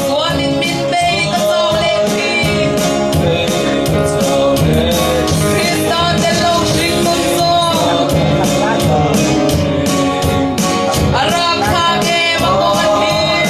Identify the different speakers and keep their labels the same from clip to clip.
Speaker 1: Sualin min bei ka chau leh thin. Krista tel lo hring nun zawng. A rapthlak em a kawng a thim.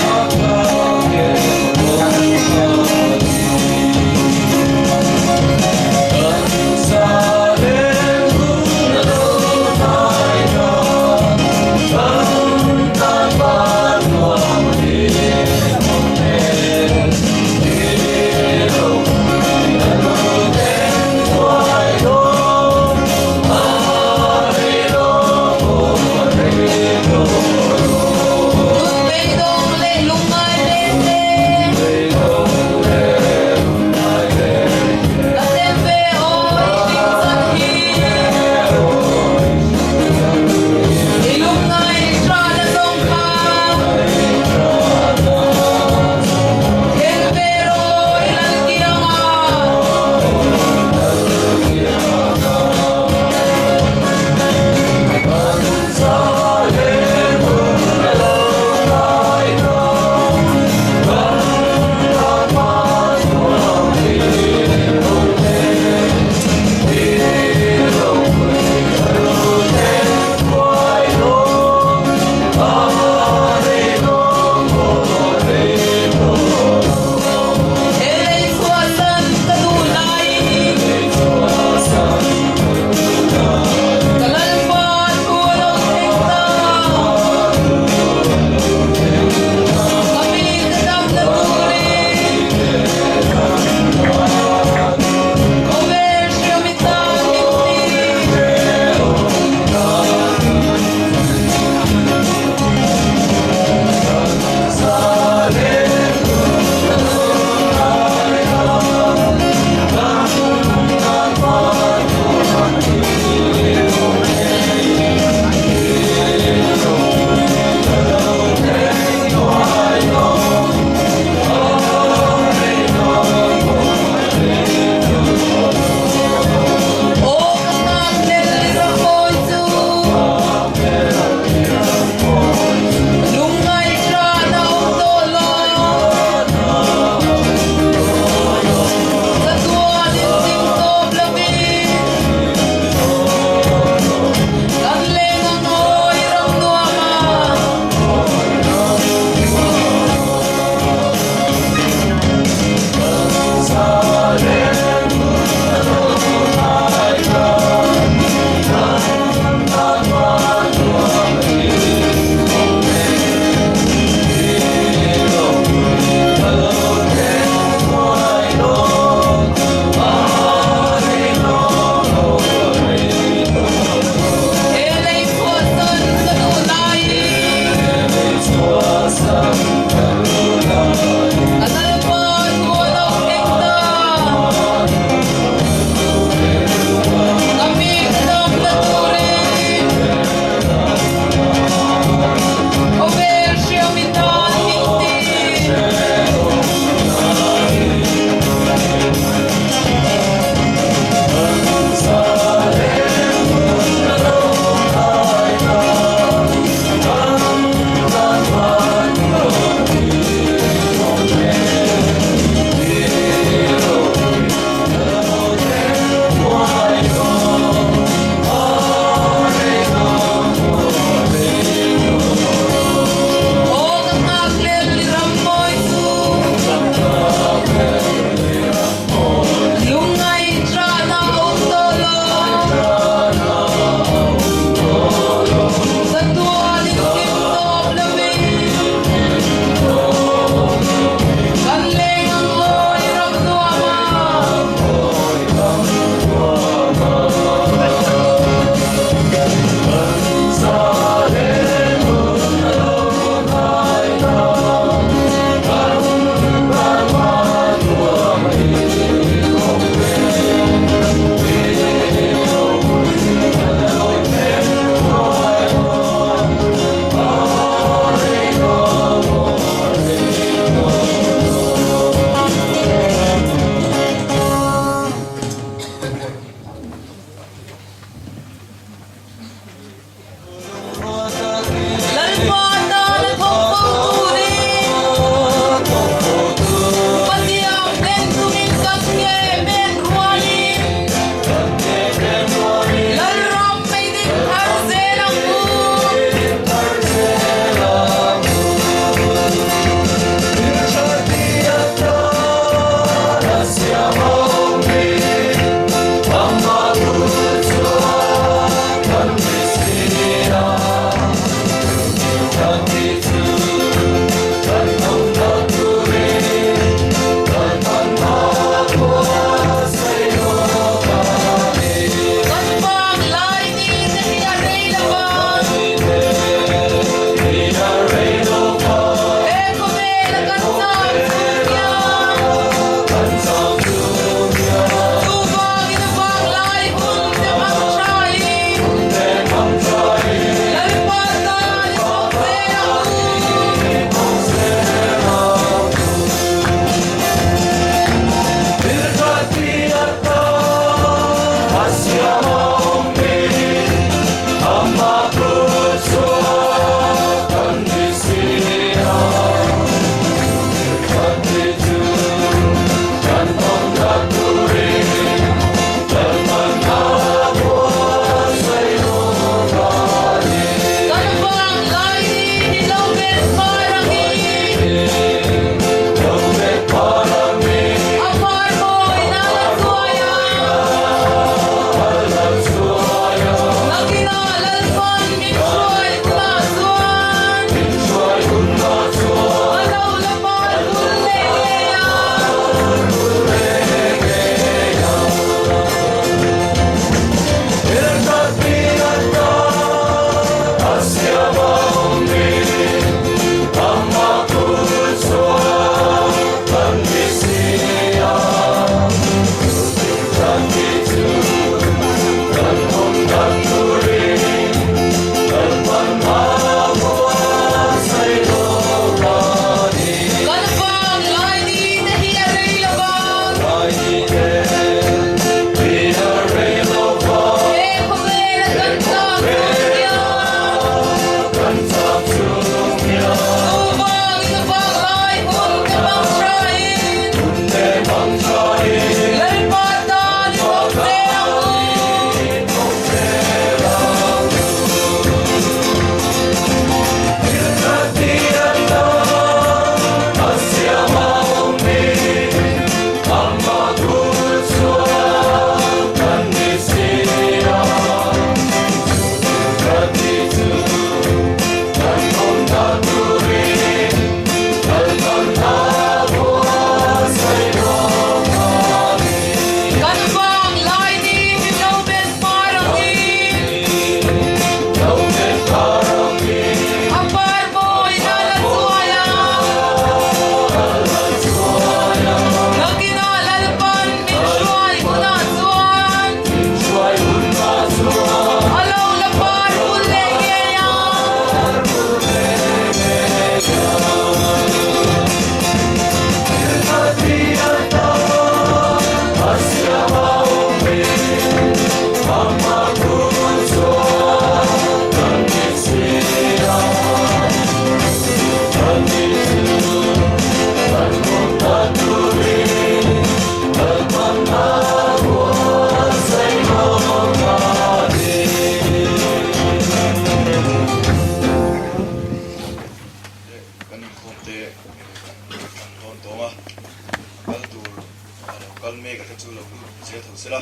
Speaker 2: lut zel tho sela.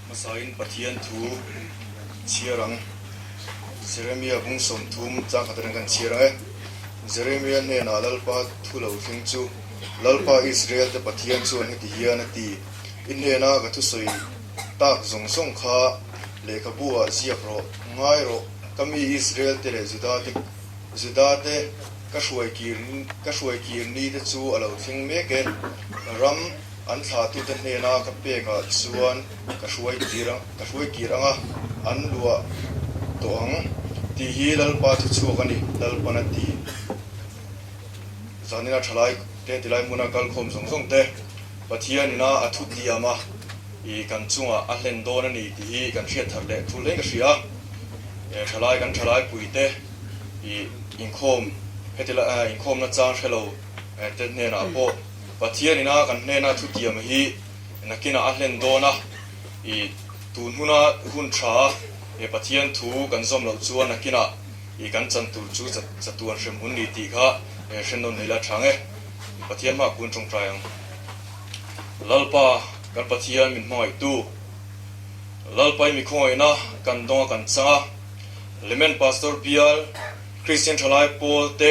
Speaker 2: Hmasain Pathian thu chhiar ang. Jeremia bung 30 chang khat atang kan chhiar ang e. Jeremia hnenah Lalpa thu lo thleng chu, Lalpa Israel te Pathian chuan heti hian a ti, I hnena ka thusawi tak zawng zawng kha lehkhabu ah ziak rawh, ngai rawh, ka mi Israel te leh Juda te Juda te ka hruai kir ka hruai kir ni te chu a lo thleng mek e, ram an thlahtute hnena ka pek ah chuan ka hruai kir ka hruai kir ang a, an luah tawh ang tih hi Lalpa thu chhuak a ni, Lalpan a ti. Zanina thalai te tilai hmuna kalkhawm zawng zawng te Pathian ina a thu tiam a, i kan chungah a hlen dawn a ni tih hi kan hriat thar leh thul hle ka hria. Thalai kan thalai pui te i inkhawm heti la inkhawmna chang hre lo te hnenah pawh Pathian ina kan hnena thu tiam hi nakinah a hlen dawn a, i tun huna hun tha a Pathian thu kan zawm loh chuan nakinah i kan chan tur chu chatuan hrem hun ni tih kha hre nawn ila tha nge. Pathian hmah kun tawngtai ang. Lalpa kan Pathian min hmangaihtu, Lalpa i mi khawngaihna kan dawng a kan chang a, Hlimen Pastor bial Kristian thalai pawl te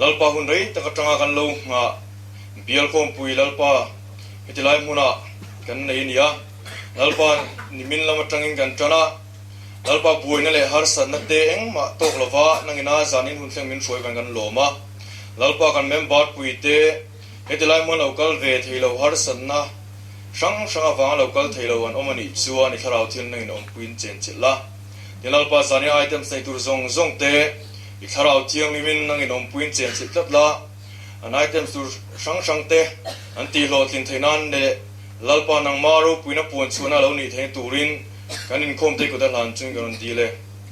Speaker 2: Lalpa hun rei tak atanga kan lo nghah bial khawmpui Lalpa heti lai hmunah kan nei a ni a, Lalpa nimin lam atangin kan tan a, Lalpa buaina leh harsatna te engmah tawk lova nangina zanin hun thleng min hruai van kan lawm a. Lalpa kan member puite heti lai hmun lo kal ve thei lo harsatna hrang hrang avanga lo kal thei lo an awm a nih chuan i thlarau thil nangin awmpuiin chen chilh la. Tin Lalpa zani items nei tur zawng zawng te i thlarau thianghlimin nangin awmpuiin chen chilh tlat la. An items tur hrang hrang te an tihhlawhtlin theih nan leh Lalpa nangma ropuina puan chhuahna lo nih theihna turin kan inkhawm te kut a hlan chungin kan rawn dil e.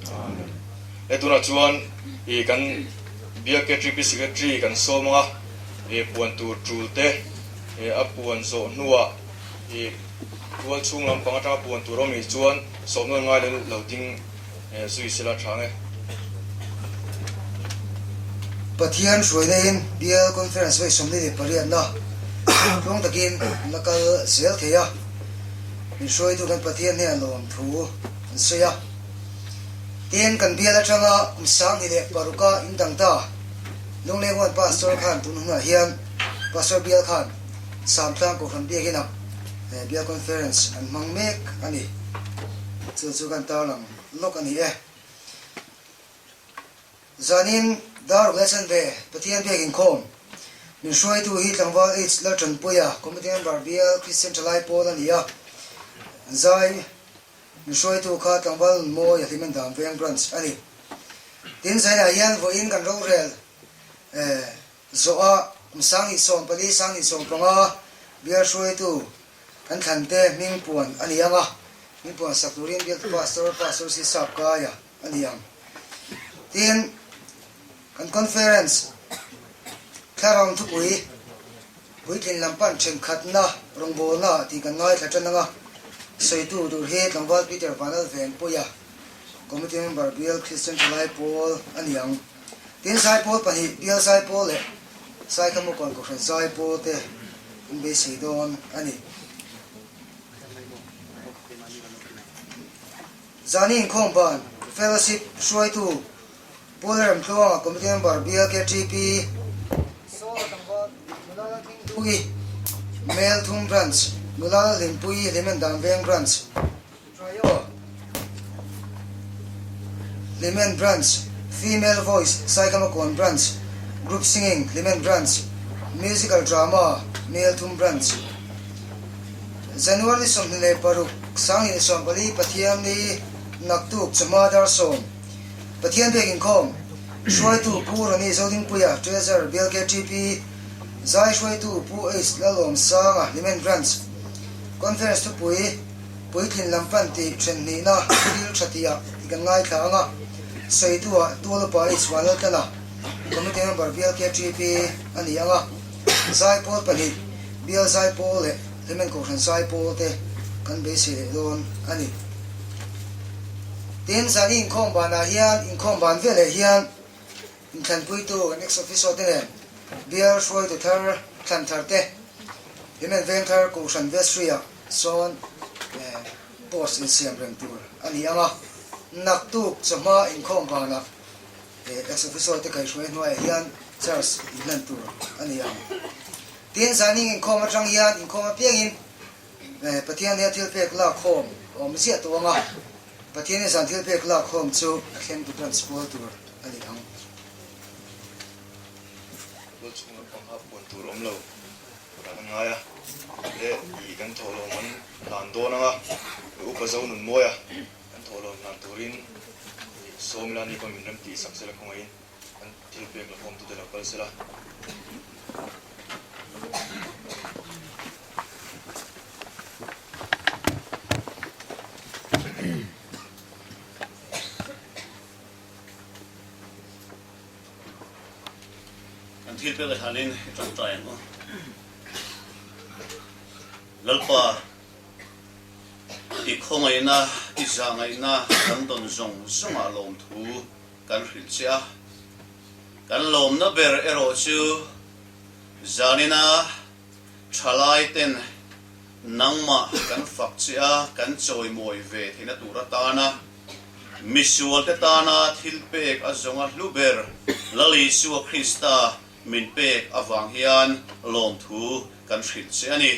Speaker 2: Amen. He tunah chuan i kan Biak KTP Secretary kan sawm ang a, i puan tur tul te a puan zawh hnuah i tual chhung lampang atanga puan tur awm nih chuan sawmna ngai lo lo ding zui sela tha ang e.
Speaker 3: Pathian hruaina-in Bial Conference vawi 28 na tluang takin an la kal zel thei a, min hruaitu kan Pathian hian lawmthu an sawi a. Tin, kan bial atanga kum 2006-a in dang ta Lungleng One Pastor khan tun hunah hian Pastor bial khan Samtlang Kohhran biakinah Bial Conference an hmang mek a ni. Chu chu kan tarlang lawk a ni e. Zanin dar ruk leh chanve Pathian biak inkhawm min hruaitu hi Tlangval H Laltanpuia Committee Member Bial Christian Thalai Pawl a ni a, zai Min hruaitu kha tlangval mawi a hlim an dan veng branch a ni. Tin, Zainah hian vawiin kan rorel zawh a kum 2014, 2015 bial hruaitu kan thlan te hming puan a ni ang a, hming puan sak turin bialtu pastor, Pastor C. Sapkaia a ni ang. Tin, kan conference thlarau thupui Puitlin lam pan thenkhatna rawngbawlna tih kan ngaithla tan anga sawitu tur hi tlangval Peter Vanal Venpuia, Committee Member Bial Christian Thalai Pawl a ni ang. Tin, Zaipawl pahnih, Bial Zaipawl leh Saikhamukawn Kohhran Zaipawl te an beisei dawn a ni. Zani inkhawm ban Fellowship hruaitu Pu Lalramtluanga, Committee Member, BLKTP, Saw Tlangval, Nula Lalhmingpui, Melthum Branch, Nula Lalhlimpui, Hlimen Danveng Branch, Trio, Hlimen Branch, Female Voice, Saikhamakawn Branch, Group Singing, Hlimen Branch, Musical Drama, Melthum Branch. January 26, 2014 Pathianni naktuk chawhma dar sawm. Pathian biak inkhawm hruaitu Pu Ronnie Zodingpuia, Treasurer, BLKTP, Zai hruaitu Pu H Lalawmsanga, Hlimen Branch, Conference thupui Puitlin lam pan tih then hnihna thil tha tihah i kan ngaithla ang a, sawitu-ah Tualupa H Vanlaltlana, Committee Member, BLKTP a ni ang a, Zai pawl pahnih, Bial Zai pawl leh Hlimen Kohhran Zai pawl te kan beisei leh dawn a ni. Tin, zan i inkhawm banah hian inkhawm ban veleh hian inthlanpuitu kan ex-officio te nen bial hruaitu thar thlan thar te Hlimen Vengthar Kohhran Vestry-ah. sawn post insiam reng tur a ni ang a, naktuk chawhma inkhawm banah ex officio te kaihhruai hnuaiah hian charge inhlan tur a ni ang. Tin, zaning inkhawm atang hian inkhawm apiangin Pathian hian thilpek lakkhawm a awm ziah tawh ang a, Pathian hi zan thilpek lakkhawm chu a thlengtu branch pawl tur a ni ang.
Speaker 2: Tual chhung lampang kha puan tur awm lo turah kan ngai a, le i kan thawhlawm an hlan dawn ang a, upa zo nun mawi a, kan thawhlawm hlan turin i sawm ila ni pawh min rem tih sak sela khawngaihin kan thilpek la khawmtute lo kal sela.
Speaker 4: Kan thil pek athanin i tawngtai ang u. Lalpa, i khawngaihna, i zahngaihna kan dawn zawng zawngah lawmthu kan hrilh che a. Kan lawmna ber erawh chu zanina thalai ten nangmah kan fak che a, kan chawimawi ve theihna tur atana misual te tana thil pek a zawnga hlu ber Lal Isua Krista min pek avang hian lawmthu kan hrilh che a ni.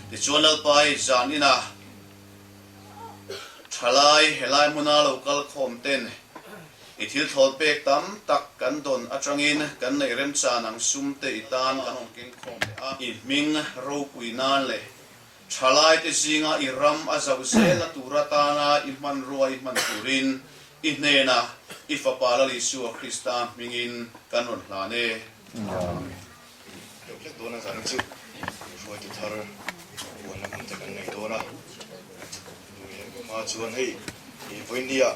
Speaker 4: Tichuan Lalpai zan inah thalai helai hmuna lo kal khawm ten I thil thlawn pek tam tak kan dawn atangin kan neih remchan ang sum te i tan kan rawn keng khawm leh a. I hming ropui nan leh thalai te zinga i ram a zauh zelna tur atana i hmanrua i hman turin i hnenah i Fapa Lal Isua Krista hmingin kan rawn hlan e.
Speaker 2: Amen. Deuh hlek dawn a zan chu hruaitu thar puanna hun te kan nei dawn a. Hma chuan hei vawinia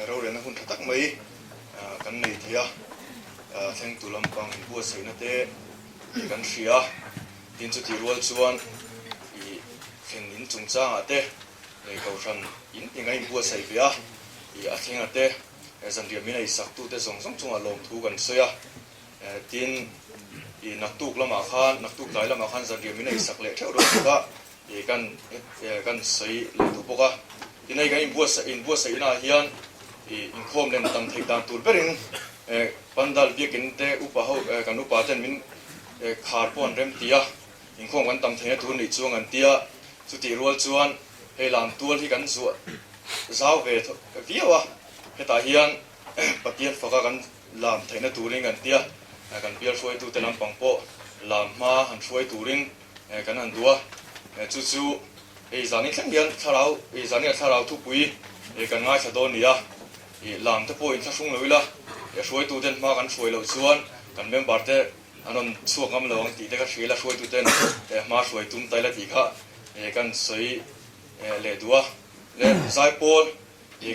Speaker 2: rorelna hun tha tak mai kan nei thei a, thlengtu lampang inbuatsaihna te kan hria a, tin chutih rual chuan ih thlen in chungchangah te kohhran in eng a inbuatsaih ve a, ih a thlenga te zanriah min ei sak tute zawng zawng chungah lawmthu kan sawi a, tin ih naktuk lamah khan naktuk tlai lamah khan zanriah min ei sak leh theuh dawn bawk a. Ih kan kan sawi leh duh bawk a, tin hei kan inbuatsaih inbuatsaihnaah hian ih inkhawm lem tam theih dan tur berin pandal biakin te upa ho kan upa ten min khar pawh an rem ti a, inkhawm kan tam theihna tur nih chuang an ti a, chutih rual chuan hei lam tual hi kan zuah zau ve viau a, hetah hian Pathian faka kan lam theihna turin kan ti a, kan bial hruaitute lampang pawh lam hma han hruai turin Kan han duh a, chu chu hei zani thleng hian thlarau, hei zani a thlarau thupui kan ngaithla dawn ni a, lam te pawh inthlahrung lo ila, hruaitu ten hma kan hruai loh chuan kan member te an rawn chhuak ngam lo ang tih te ka hria ila, hruaitu ten hma hruai tum ta ila tih kha kan sawi leh duh a, leh zaipawl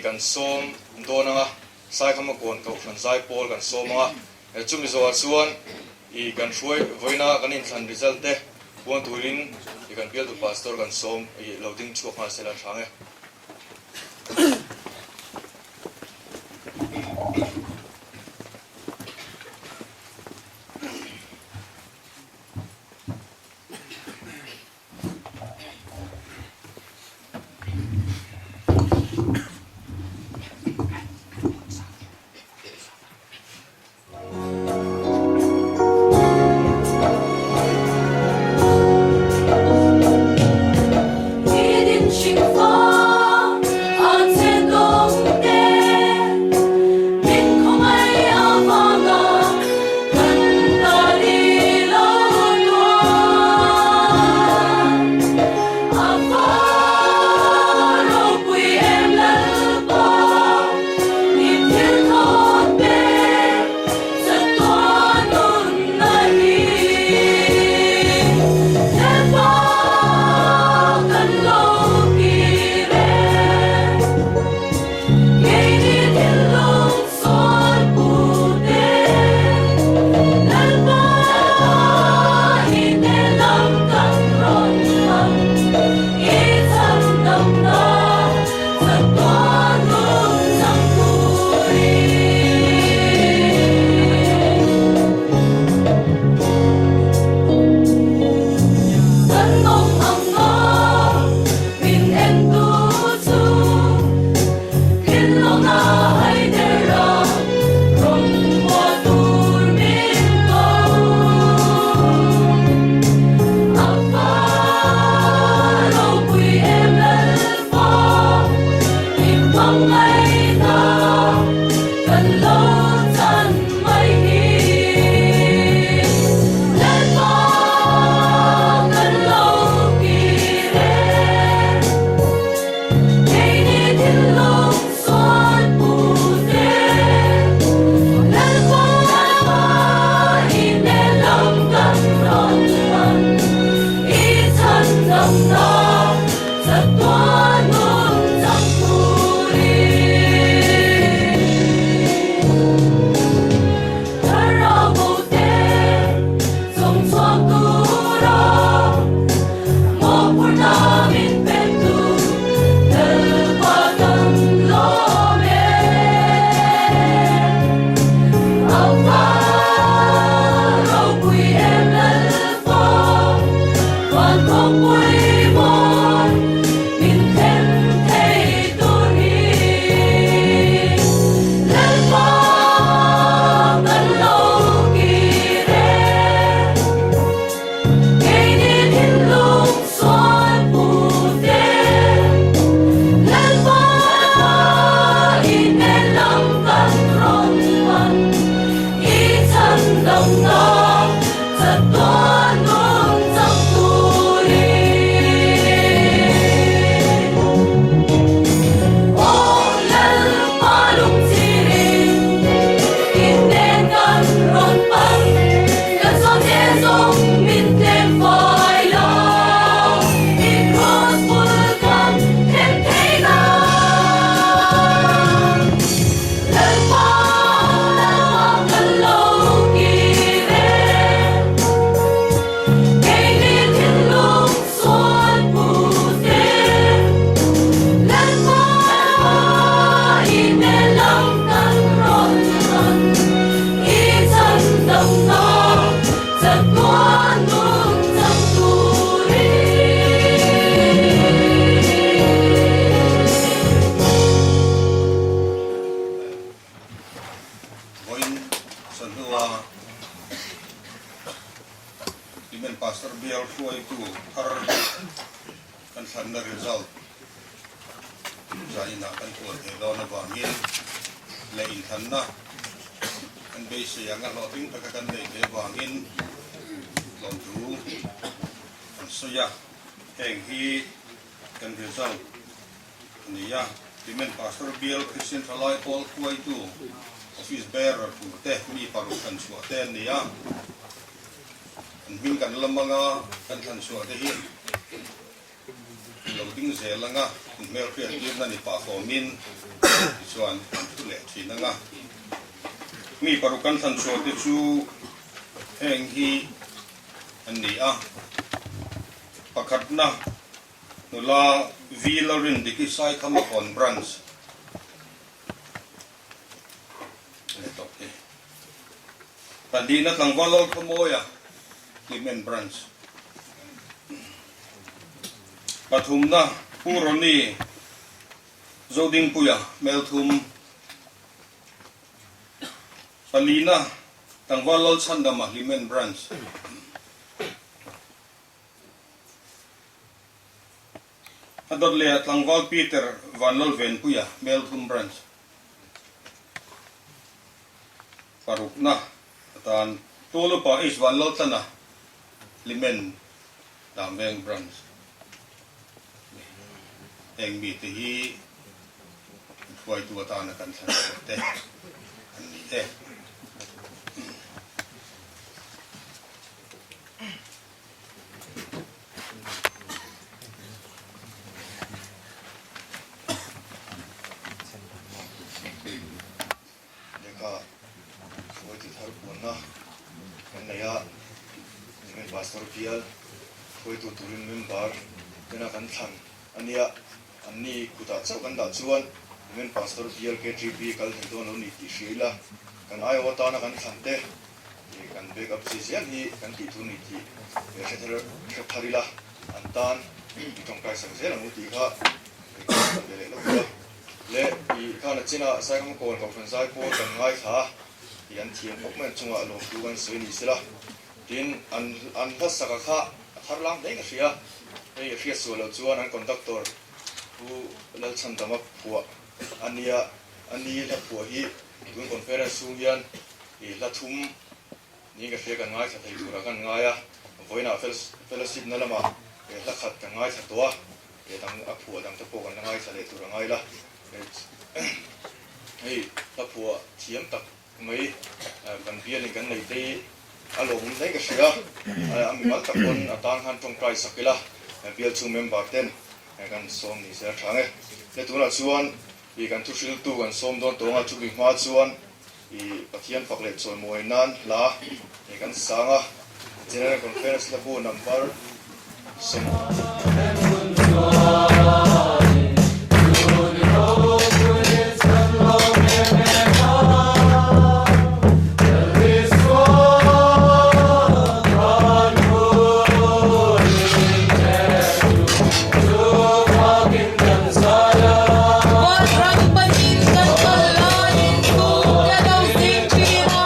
Speaker 2: kan sawm dawn ang a, Saikhama kawn kohhran zaipawl kan sawm ang a, chumi zawhah chuan I kan hruai vawiina kan inthlan result te puan turin i kan bialtu pastor kan sawm i lo ding chhuak nghal sela tha nge.
Speaker 5: Zaninah kan kual theih dawn avangin leh inthlanna kan beisei anga hlawhtling taka kan neih theih avangin tlawmthu kan sawi a, heng hi kan result a ni a. Hlimen Pastor Bial Christian Thalai Pawl hruaitu Office Bearer turte mi paruk thlan chhuah te an ni a, an hming kan lam anga kan thlan chhuah te hi Lo ding zel anga in hmelhriat tirna ni pah fawmin tichuan an thu leh thin anga mi paruk kan thlan chhuah te chu heng hi an ni a, pakhatna nula V Lalrindiki Saikhamakawn Branch leh tawp hi, pahnihna tlangval Lalkhawmawia Hlimen Branch. Pathumna, Pu Ronnie Zodingpuia, Melthum. Palina, Tlangval Lalchhandama, Hlimen Branch. A dawt lehah Tlangval Peter Vanlalvenpuia, Melthum Branch. Parukna atan Tualupa H Vanlaltlana, Hlimen Damveng Branch heng mite hi hruaitu atana kan thlan chhuah te an ni e.
Speaker 2: Lehkha hruaitu thar puanna kan nei a, Nimin Pastor bial hruaitu turin member tena kan thlan a nia, anni kutah chauh kan dah chuan Nimin Pastor bial KTP kal thei dawn lo ni tih hria ila, kan aiawh atana kan thlan te kan back up chi zel hi kan tih tur ni tih hre thar hre thar ila, an tan i tawngtai sak zel ang u tih kha kan be leh lawk a. Leh i khan a chinah Saikhamakawn Kohhran zai pawl kan ngaithla a, i an thiam khawp mai chungah lawmtu kan sawi ni sela. Tin, an an hla saka kha a thar lang hle ka hria. Hei a hriat sual loh chuan an conductor Pu Lalchhandama phuah a nia, a ni hla phuah hi tun conference chhung hian i hla thum niin ka hria kan ngaithla thei turah kan ngai a, vawiinah fellowship na lamah hla khat kan ngaithla tawh a. He dang a phuah dang te pawh kan la ngaithla leh tur a ngai la. Hei hla phuah thiam tak mai kan bialin kan nei te hi a lawmawm hle ka hria. A mimal tak pawn a tan khan tawngtai sak ila bial chhung member ten kan sawm ni se a tha ang e. Hei tunah chuan i kan thuhriltu kan sawm dawn tawng a, chumi hma chuan i Pathian fak leh chawimawi nan hla kan sang a, General Conference hla bu number
Speaker 1: Ram panin kan kal laiin tu ka lo zing thin a.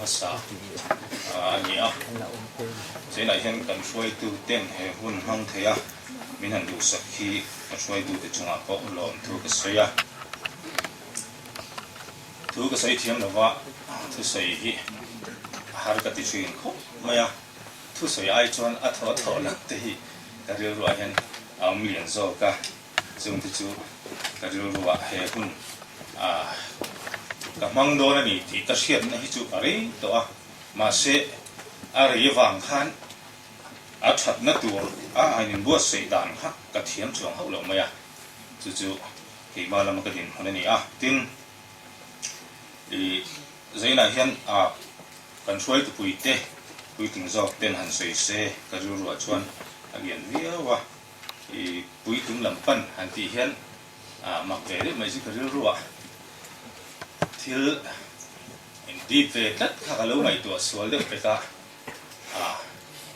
Speaker 6: hmasa a ni a. Zainah hian kan hruaitu ten he hun hmang thei a, min han duhsak hi ka hruaitute chungah pawh lawmthu ka sawi a. Thu ka sawi thiam lova thusawi hi a har ka ti thin khawp mai a, thusawi ai chuan a thaw thaw lam te hi ka rilruah hian a awm lian zawk a, chungte chu ka rilruah he hun ka hmang dawn a ni tih ka hriatna hi chu a rei tawh a, mahse a rei avang khan a thatna tur a inbuatsaih dan kha ka thiam chuang hauh lo mai a, chu chu Keimah lama ka dinhmun a ni a, tin, i Zainah hian a kan hruaitupui te puitling zawk ten han sawi se ka rilruah chuan a lian viau a, i puitling lam pan han tih hian a mak ve deuh mai chu ka rilruah thil dip ve tlat kha ka lo ngaihtuah sual deuh pek a. A,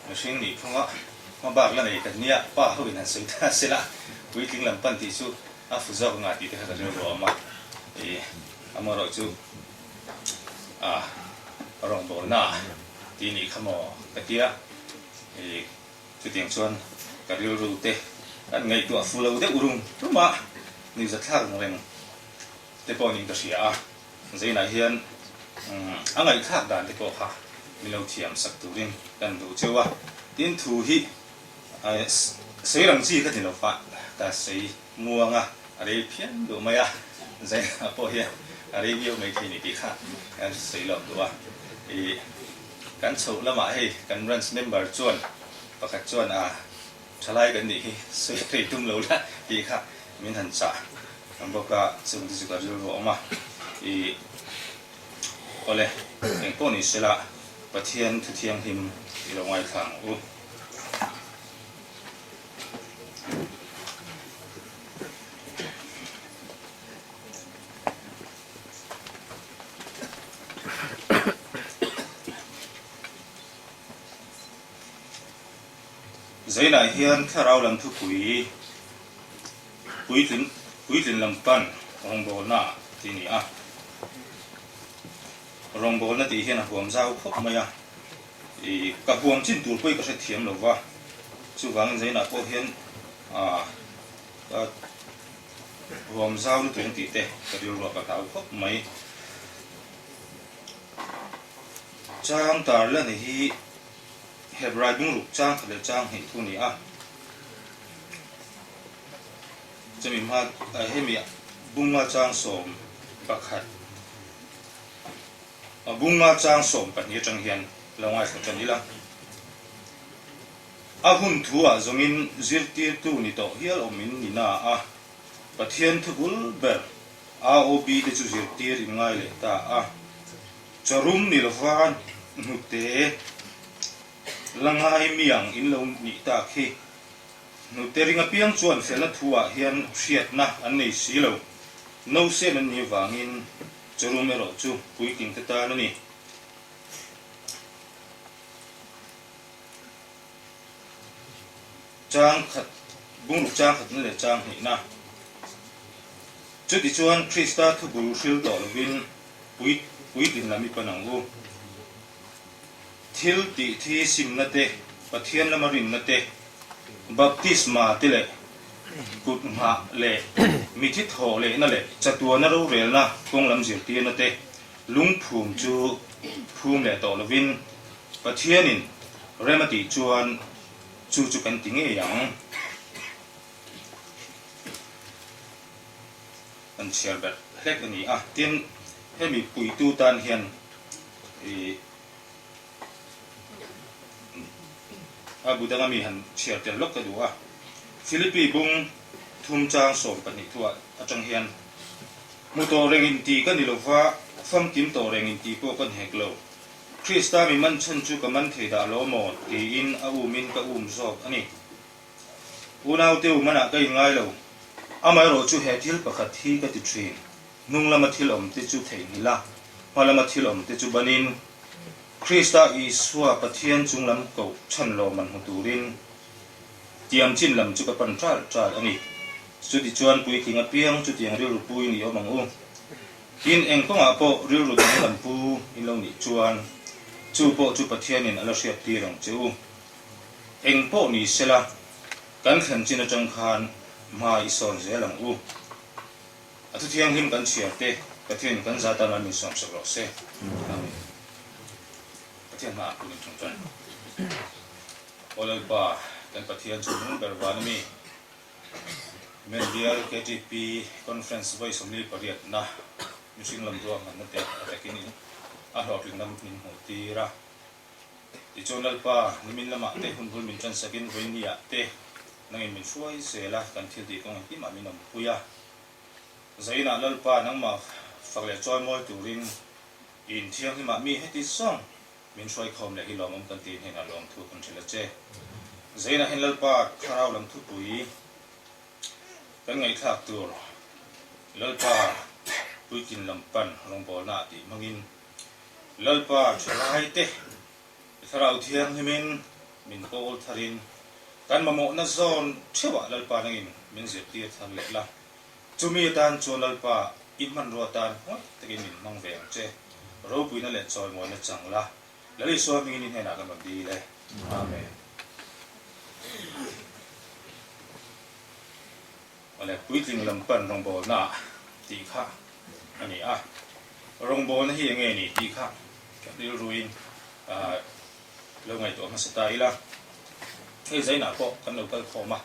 Speaker 6: mihring nih phunga hma bak la nei kan nia, pa ho in han sawi ta se la, puitling lam pan tih chu a fu zawk anga tih te kha ka rilru a awm a, i amaherawh chu a rawngbawlna tih nih kha maw ka tia, i chutiang chuan ka rilru te kan ngaihtuah fu lo deuh rum rum a, nuihzathlak ang reng te pawh niin ka hria a. Zainah hian a ngaihthlak dan te pawh kha min lo thiam sak turin kan duh cheu a, tin thu hi sawi rang chi ka ni lo fa ka sawi muang a, a rei phian duh mai a, Zainah pawh hian a rei viau mai thei ni tih kha kan sawi lawk duh a, ih kan chhoh lamah hei kan branch member chuan pakhat chuan a Thalai kan nih hi sawi rei tum lo la tih kha min han chah ang bawk a, chung te chu ka rilru a awm a, i awle eng pawh ni sela Pathian thu thianghlim i lo ngaithla ang u. Zainah hian thlarau lam thupui puitlin puitlin lam pan rawngbawlna tih a ni a. Rawngbawlna tih hian a huam zau khawp mai a, ih ka huam chin tur pawh hi ka hrethiam lo va, chuvangin Zainah pawh hian ah ka huam zau lutuk ang tih te ka rilruah ka hlau khawp mai. Chang tarlan hi. Hebrai bungruk chang khat leh chang hnih thu a ni a. Chumi hma hemi bunga chang 11 bunga chang 12 atang hian lo ngaithla tan ila. A hun thu ah zawngin zirtirtu ni tawh hial awm in ni na a, Pathian thu bul ber AOB te chu zirtir in ngai leh ta a. Charum ni lova hnute la ngai miang in lo nih tak hi. Hnute ring apiang chuan felna thu ah hian hriatna an nei si lo. Nausen an nih avangin charum erawh chu puitling te tan a ni. Chang khat, bungruk chang khatna leh chang hnihna. Chutichuan Krista thubul hril tawh lovin Pui puitlin lam i pan ang u. Thil tih thi simna te, Pathian lama rinna te, baptisma te leh kut nghah leh mithi thawh lehna leh chatuana rorelna kawng lam zirtirna te lungphum chu phum leh tawh lovin Pathianin rem a tih chuan chu chu kan ti ngei ang. Kan chhiar ber hlek a ni a, tin hemi puitu tan hian ih a bu danga mi han chhiar tel lawk ka duh a, Philippi bung thum chang 12 thuah atang hian hmu tawh reng inti ka ni lova, famkim tawh reng inti pawh ka ni hek lo, Krista mi man chhan chu ka man thei dah lo maw tiin a umin ka um zawk a ni. Unaute u manah ka inngai lo. Amaherawh chu he thil pakhat hi ka ti thin, hnung lama thil awm te chu theihnghilh a, hma lama thil awm te chu banin, Krista Isua Pathian chung lam koh chhan lawm an hmu turin tiam chin lam chu ka pan ṭal ṭal a ni. Chutichuan puitling apiang chutiang rilru pu in i awm ang u. Tin, eng kawngah pawh rilru danglam pu in lo nih chuan. Chu pawh chu Pathianin a la hriattir ang che u. Eng pawh ni sela, kan thlen chin atang khan hma i sawn zel ang u. A thu thianghlim kan chhiar te Pathianin kan za tan a min sawmsak rawh se. Amen. Pathian hmaah kun in thawng tan. Aw Lalpa, kan Pathian chu nung ber van a mi. Men bial KTP Conference vawi 48 na mihring lam ruahmanna te a takin a hlawhtlinna min hmuh tir a. Tichuan Lalpa, nimin lamah te hun bul min tansakin vawinia te nangin min hruai zel a, kan thil tih kawng engkimah min awmpui a. Zainah Lalpa nangmah fak leh chawimawi turin i inthianghlimah mi heti zawng min hruai khawm leh hi lawmawm kan tih hnenah lawmthu kan hrilh a che. Zainah hian Lalpa thlarau lam thupui kan ngaihthlak tur Lalpa puitlin lam pan rawngbawlna ah tih hmangin Lalpa thalaite i thlarau thianghlimin min kawl tharin kan mamawhna zawn theuhah Lalpa nangin min zirtir thar leh la. Chumi atan chuan Lalpa i hmanrua atan huai takin min hmang ve ang che. Ropuina leh chawimawina chang la. Lal Isua hmingin i hnenah kan rawn dil e. Amen. Awle, puitling lam pan rawngbawlna ah tih kha a ni a. Rawngbawlna hi enge ni tih kha ka rilruin lo ngaihtuah hmasa ta ila. Hei zainah pawh kan lo kal khawm a,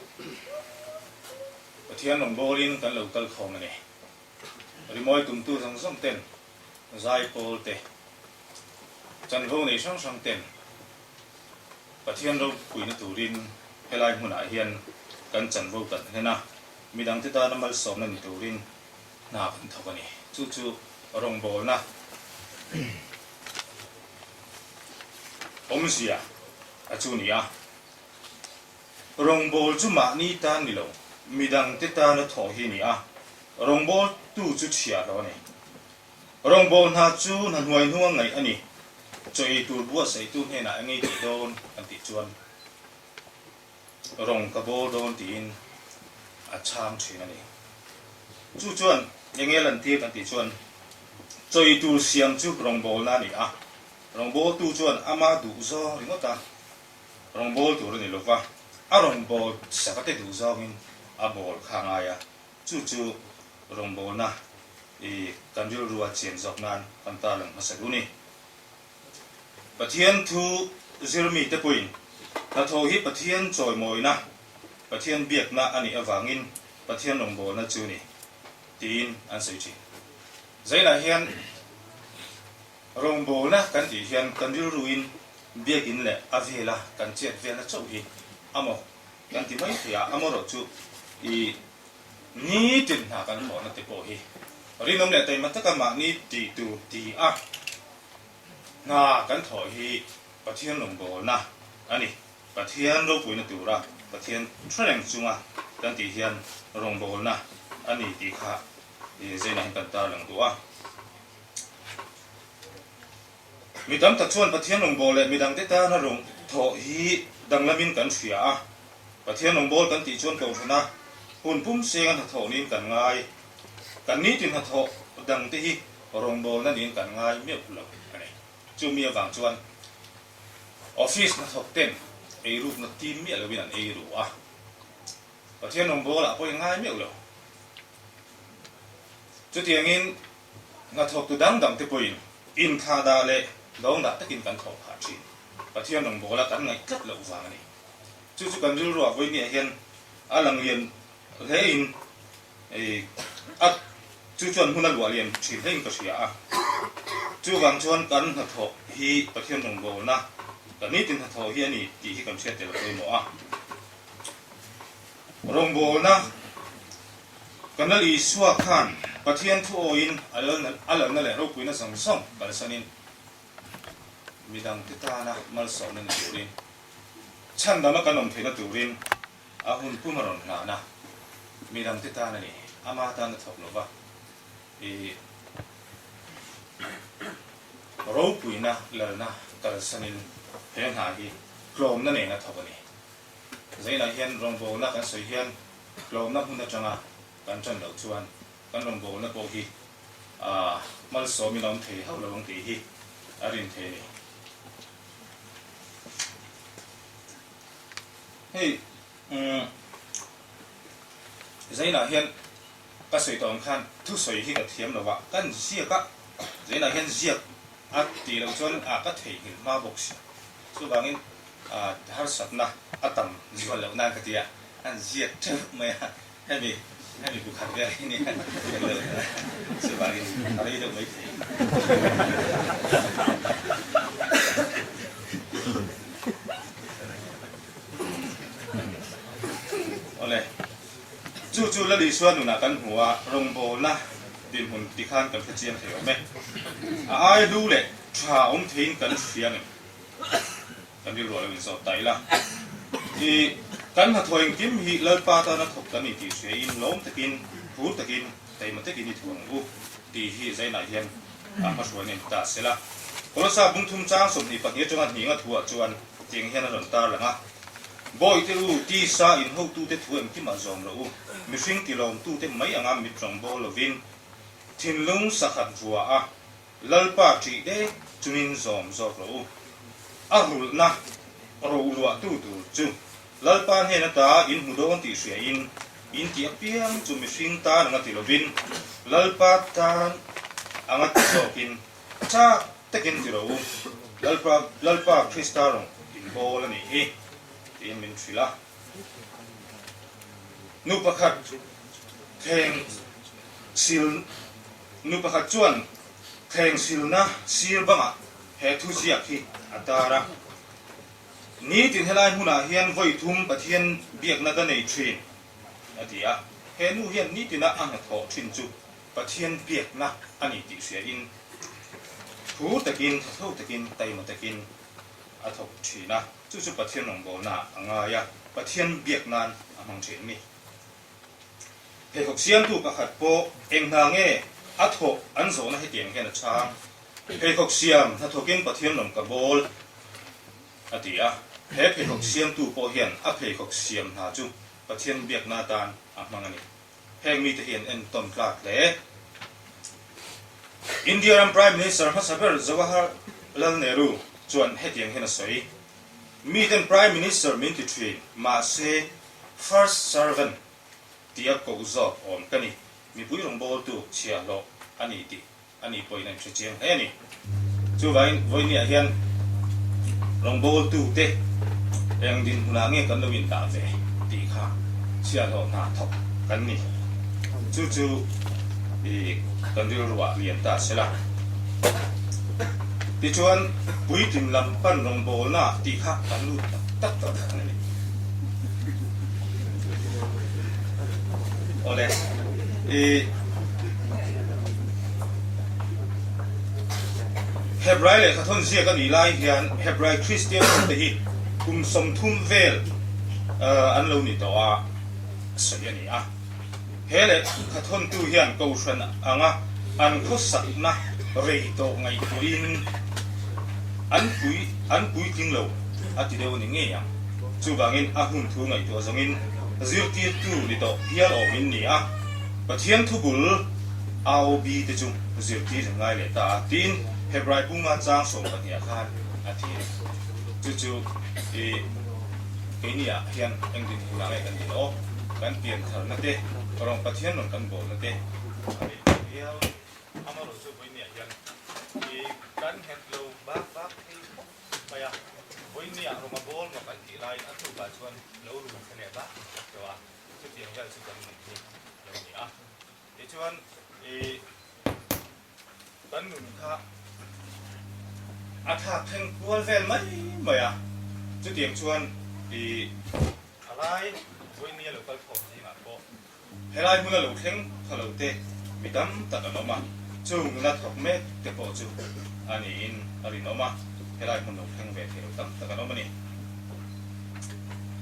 Speaker 6: Pathian rawngbawlin kan lo kal khawm a ni. Rimawi tumtu zawng zawng ten, zaipawl te, chanvo nei hrang hrang ten Pathian ropuina turin helai hmunah hian kan chanvo kan hlen a, midangte tana malsawmna ni turin hna kan thawk a ni. Chu chu rawngbawlna awmzia a chu ni a. Rawngbâwl chu mahni tân ni lo, midangte tâna thawh hi a ni a, rawngbâwltu chu chhiahhlawh a ni. Rawngbâwl hna chu hna hnuai hnunga ngaih a ni. Chaw ei tûr buatsaihtu hnênah eng ei tih dâwn an tih chuan rawng ka bâwl dâwn tiin a chhâng ṭhîn a ni. Chu chuan eng nge lantîr kan tih chuan chaw ei tûr siam chu rawngbâwlna a ni a, rawngbâwltu chuan ama duh zâwng ringawt a rawngbâwl tûr a ni lo va, a rawngbâwl saka te duh zâwngin a bâwl kha a ngai a, chu chu rawngbâwlna i kan rilrua chian zawk nan kan tarlang hmasa duh a ni. Pathian thu zir mite pawhin hnathawh hi Pathian chawimawina, Pathian biakna a nih avangin Pathian rawngbawlna chu ni tiin an sawi thin. Zainah hian rawngbawlna kan tih hian kan rilruin biakin leh a vela kan chet velna chauh hi a maw kan ti mai thei a, amaherawhchu i Nitin hna kan thawhna te pawh hi rinawm leh taima taka mahni tih tur ti a hna kan thawh hi Pathian rawngbawlna a ni. Pathian ropuina tura Pathian thu reng chunga kan tih hian rawngbawlna a ni tih kha Zainah hian kan tarlang duh a. Mi tam tak chuan Pathian rawngbâwl leh mi dangte tâna rawn thawh hi danglamin kan hria a. Pathian rawngbâwl kan tih chuan kohhrana hun pum senga hnathawh niin kan ngai. Kan nitin hnathawh dangte hi rawngbâwlna niin kan ngai meuh lo a ni. Chu mi avang chuan office hnathawkten eirûkna tîm miah loin an ei ru a. Pathian rawngbâwlah pawh i ngai meuh lo. Chutiangin Hnathawktu dang dangte pawhin inthlah dah leh dawng dah takin kan thawh phah thin. Pathian rawngbawla kan ngaih tlat loh vang a ni. Chu chu kan rilruah vawinia hian a lang lian hlein a chu chuan hmun a luah lian thin hlein ka hria a. Chuvang chuan kan hnathawh hi Pathian rawngbawlna, kan nitin hnathawh hi a ni tih hi kan hriat tel a pawimawh a. Rawngbawlna Kan Lal Isua khan Pathian thu awiin a lalna leh ropuina zawng zawng kalsanin midangte tana malsawmna ni turin, chhandama kan awm theihna turin a hun pum a rawn hlan a, midangte tan a ni, ama tan a thawk lova, i ropuina lalna kalsanin he hna hi tlawmna nen a thawk a ni. Zainah hian rawngbawlna kan sawi hian tlawmna hmun atanga kan tan loh chuan kan rawngbawlna pawh hi malsawmin a awm thei hauh lo ang tih hi a rin thei a ni. Hei umm Zainah hian ka sawi tawh ang khan thusawi hi ka thiam lo va, kan ziak a, Zainah hian ziak a tih loh chuan a ka theihnghilh hma bawk si. Chuvangin harsatna a tam zual loh nan ka ti a, an ziak teuh mai a, hemi hemi bu khat vel hi nia kan lo chuvangin a rei deuh mai thei. Awle, chu chu Lalisua nunah kan hmu a, rawngbawlna dinhmun tikhan kan hrechiang thei awm e. A ai hlu leh tha awm theiin kan hria ngem? Kan rilru a lo inzawt ta ila. I kan hnathawh engkim hi Lalpa tana thawk kan ni tih hriain lawm takin, phur takin, taima takin i thu ang u tih hi Zainah hian a hmahruaina in ta sela. Kolosa bungthum chang 22 atanga hninga thuah chuan tiang hian a rawn tar lang a, Bawihte u, tisa inhotute thu engkimah zawm rawh u, mihring tilawmtute mai anga mit rawng bawl lovin thinlung sakhat vua a, Lalpa ṭih dek chungin zawm zawk rawh u. A rulhna roluahtu tur chu Lalpa hnen ata in hmu dawn tih hriain in tih apiang chu mihring tan anga ti lovin Lalpa tan anga ti zawkin chak takin ti rawh u. Lalpa Lalpa Krista rawng in bawl a nih hi tiin min hrilh a. Nu pakhat thleng sil Nu pakhat chuan thleng silna sir bangah he thu ziak hi a tar a, Nitin helai hmunah hian vawi thum Pathian biakna ka nei thin, a ti a. He nu hian nitina a hnathawh thin chu Pathian biakna a ni tih hriain phur takin, thatho takin, taima takin a thawk thin a. Chu chu Pathian rawngbawlnaah a ngai a, Pathian biak nan a hmang thin a ni. Pheikhawk siamtu pakhat pawh eng hna nge a thawh an zawhna hetiang hian a chhang, Pheikhawk siam hnathawkin Pathian lawm ka bawl, a ti a. He pheikhawk siamtu pawh hian a pheikhawk siam hna chu Pathian biakna atan a hmang a ni. Heng mite hi an entawn tlak hle. India ram Prime Minister hmasa ber Jawaharlal Nehru chuan hetiang hian a sawi, Miten Prime Minister min ti thin, mahse First servant tia koh zawk awm ka ni. Mipui rawngbawltu chhiahhlawh a ni tih a ni pawhin a inhre chiang hle a ni. Chuvangin vawinia hian rawngbawltute eng dinhmunah nge kan lo indah ve tih kha chhiahhlawh hna thawk kan ni. Chu chu i kan rilruah lian ta se la. Tichuan puitling lam pan rawngbawlna tih kha kan lut tak tak tawh a ni. Awle, i Hebrai lehkha thawn ziak a nih lai hian Hebrai Kristian ho te hi kum 30 vel an lo ni tawh a sawi a ni a. He lehkha thawntu hian Kohhran anga an khawsakna rei tawh ngaihtuahin an pui an puitling lo a ti deuh a ni ngei ang. Chuvangin a hun thu ngaihtuah zawngin zirtirtu ni tawh hial awmin ni a, Pathian thubul AOB te chu zirtir in ngai leh ta a, tiin Hebrai bunga chang 12 ah khan a ti a ni. Chu chu i keini ah hian eng dinhmunah nge kan din aw? Kan pian tharna te, rawng Pathian rawn kan bawlna te a rei tawh viau a ni. Amaherawhchu vawinia hian i kan nghet lo bak bak thei khawp mai a, vawinia rawng a bawl maw kan tih laiin a tlukah chuan lo run thla leh bak bak tawh a, chutiang vel chu kan nun hi a lo ni a. Tichuan i kan nun kha a thlak thleng kual vel mai mai a, chutiang chuan i thalai vawinia lo kal khawm zingah pawh Helai hmuna lo thleng kha lo te mi tam tak an awm a, chung nuna thawk mek te pawh chu a niin a rinawm a, helai hmun lo thleng ve thei lo tam tak an awm a ni.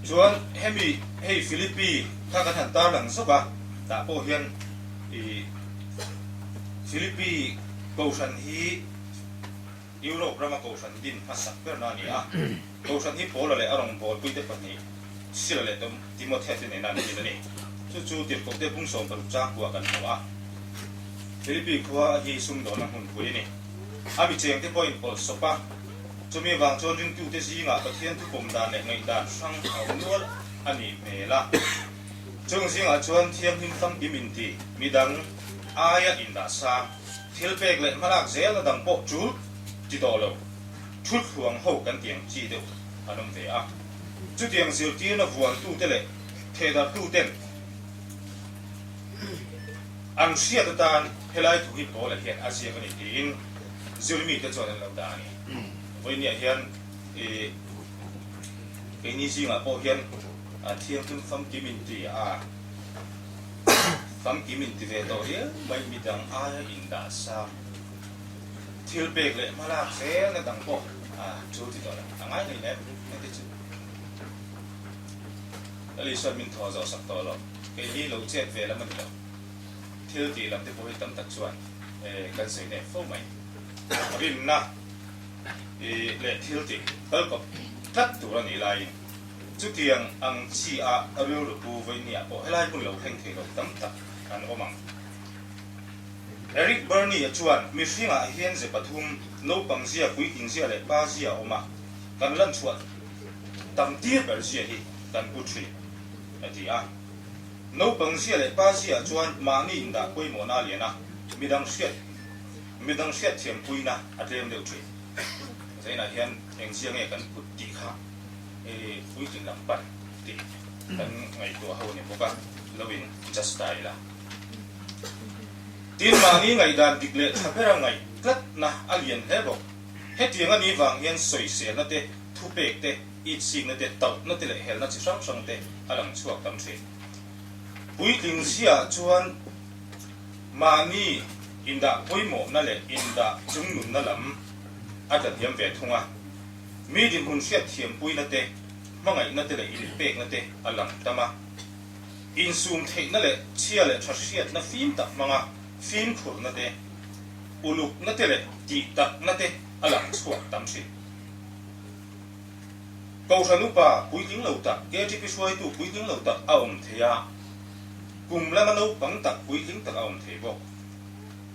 Speaker 6: Chuan hemi hei Philippi kha kan han tarlang zawk a, tah pawh hian i Philippi Kohhran hi Europe rama Kohhran din hmasak berna a ni a, Kohhran hi Paula leh a rawngbawlpuite pahnih Sila leh Timothea te nena an din a ni. Chu chu Tirhkohte bung 60 chang kua kan hmu a. Philippi khua hi sumdawnna hmunpui a ni. A mi chengte pawhin pawlhsawp a. Chumi avang chuan ringtute zingah Pathian thupawm dan leh ngaihdan hrang a awm nual a nih hmel a. Chung zingah chuan thianghlim famkim inti, midang aia indah sang, thil pek leh hmalak zelna dang pawh tul ti tawh lo, thuthluang ho kan tiang chi deuh an awm ve a. Chutiang zirtirna vuantute leh thehdarhtuten an hriat atan helai thu hi Paula hian a ziak a ni tiin zirmite chuan an lo dah a ni. Vawinia hian i keini zingah pawh hian thianghlim famkim inti a, famkim inti ve tawh riau mai midang aia indah sang thil pek leh hmalak zelna dang pawh chu ti tawh lo a ngai ngei em heti chu. Lal Isuan min thaw zawh sak tawh lo, kei hi lo chet ve lam a ni lo. Thil tih lam te pawh hi tam tak chuan kan sawi nep fo mai. Rinna leh thil tih kal kawp tlat tur a nih laiin chutiang ang chi a rilru pu vawinia pawh helai hmun lo thleng thei lo tam tak an awm ang. Eric Berne-a chuan mihringah hian ze pathum, naupang zia, puitling zia leh pa zia a awm a, kan lanchhuah tam tir ber zia hi kan pu thin, a ti a. Naupang zia leh pa zia chuan mahni indah pawimawhna a lian a, midang hriat midang hriat thiampuina a tlem deuh thin. Zainah hian eng zia nge kan put tih kha i puitlin lam pan tih kan ngaihtuah ho a ni bawk a, lo in just ta ila. Tin, mahni ngaihdan dik leh tha bera ngaih tlatna a lian hle bawk. Hetiang a nih vang hian sawiselna te, thupek te, itsikna te, tauhna te leh helna chi hrang hrang te a lang chhuak tam thin. Puitling ziaah chuan mahni indah pawimawhna leh indah chungnunna lam a tla hniam ve thung a. Mi dinhmun hriatthiampuina te, hmangaihna te leh inpekna te a lang tam a. Insum theihna leh chhia leh tha hriatna fim tak hmanga fimkhurna te, ulukna te leh tihtakna te a lang chhuak tam thin. Kohhran upa puitling lo tak, KTP hruaitu puitling lo tak a awm thei a, kum lama naupang tak puitling tak a awm thei bawk.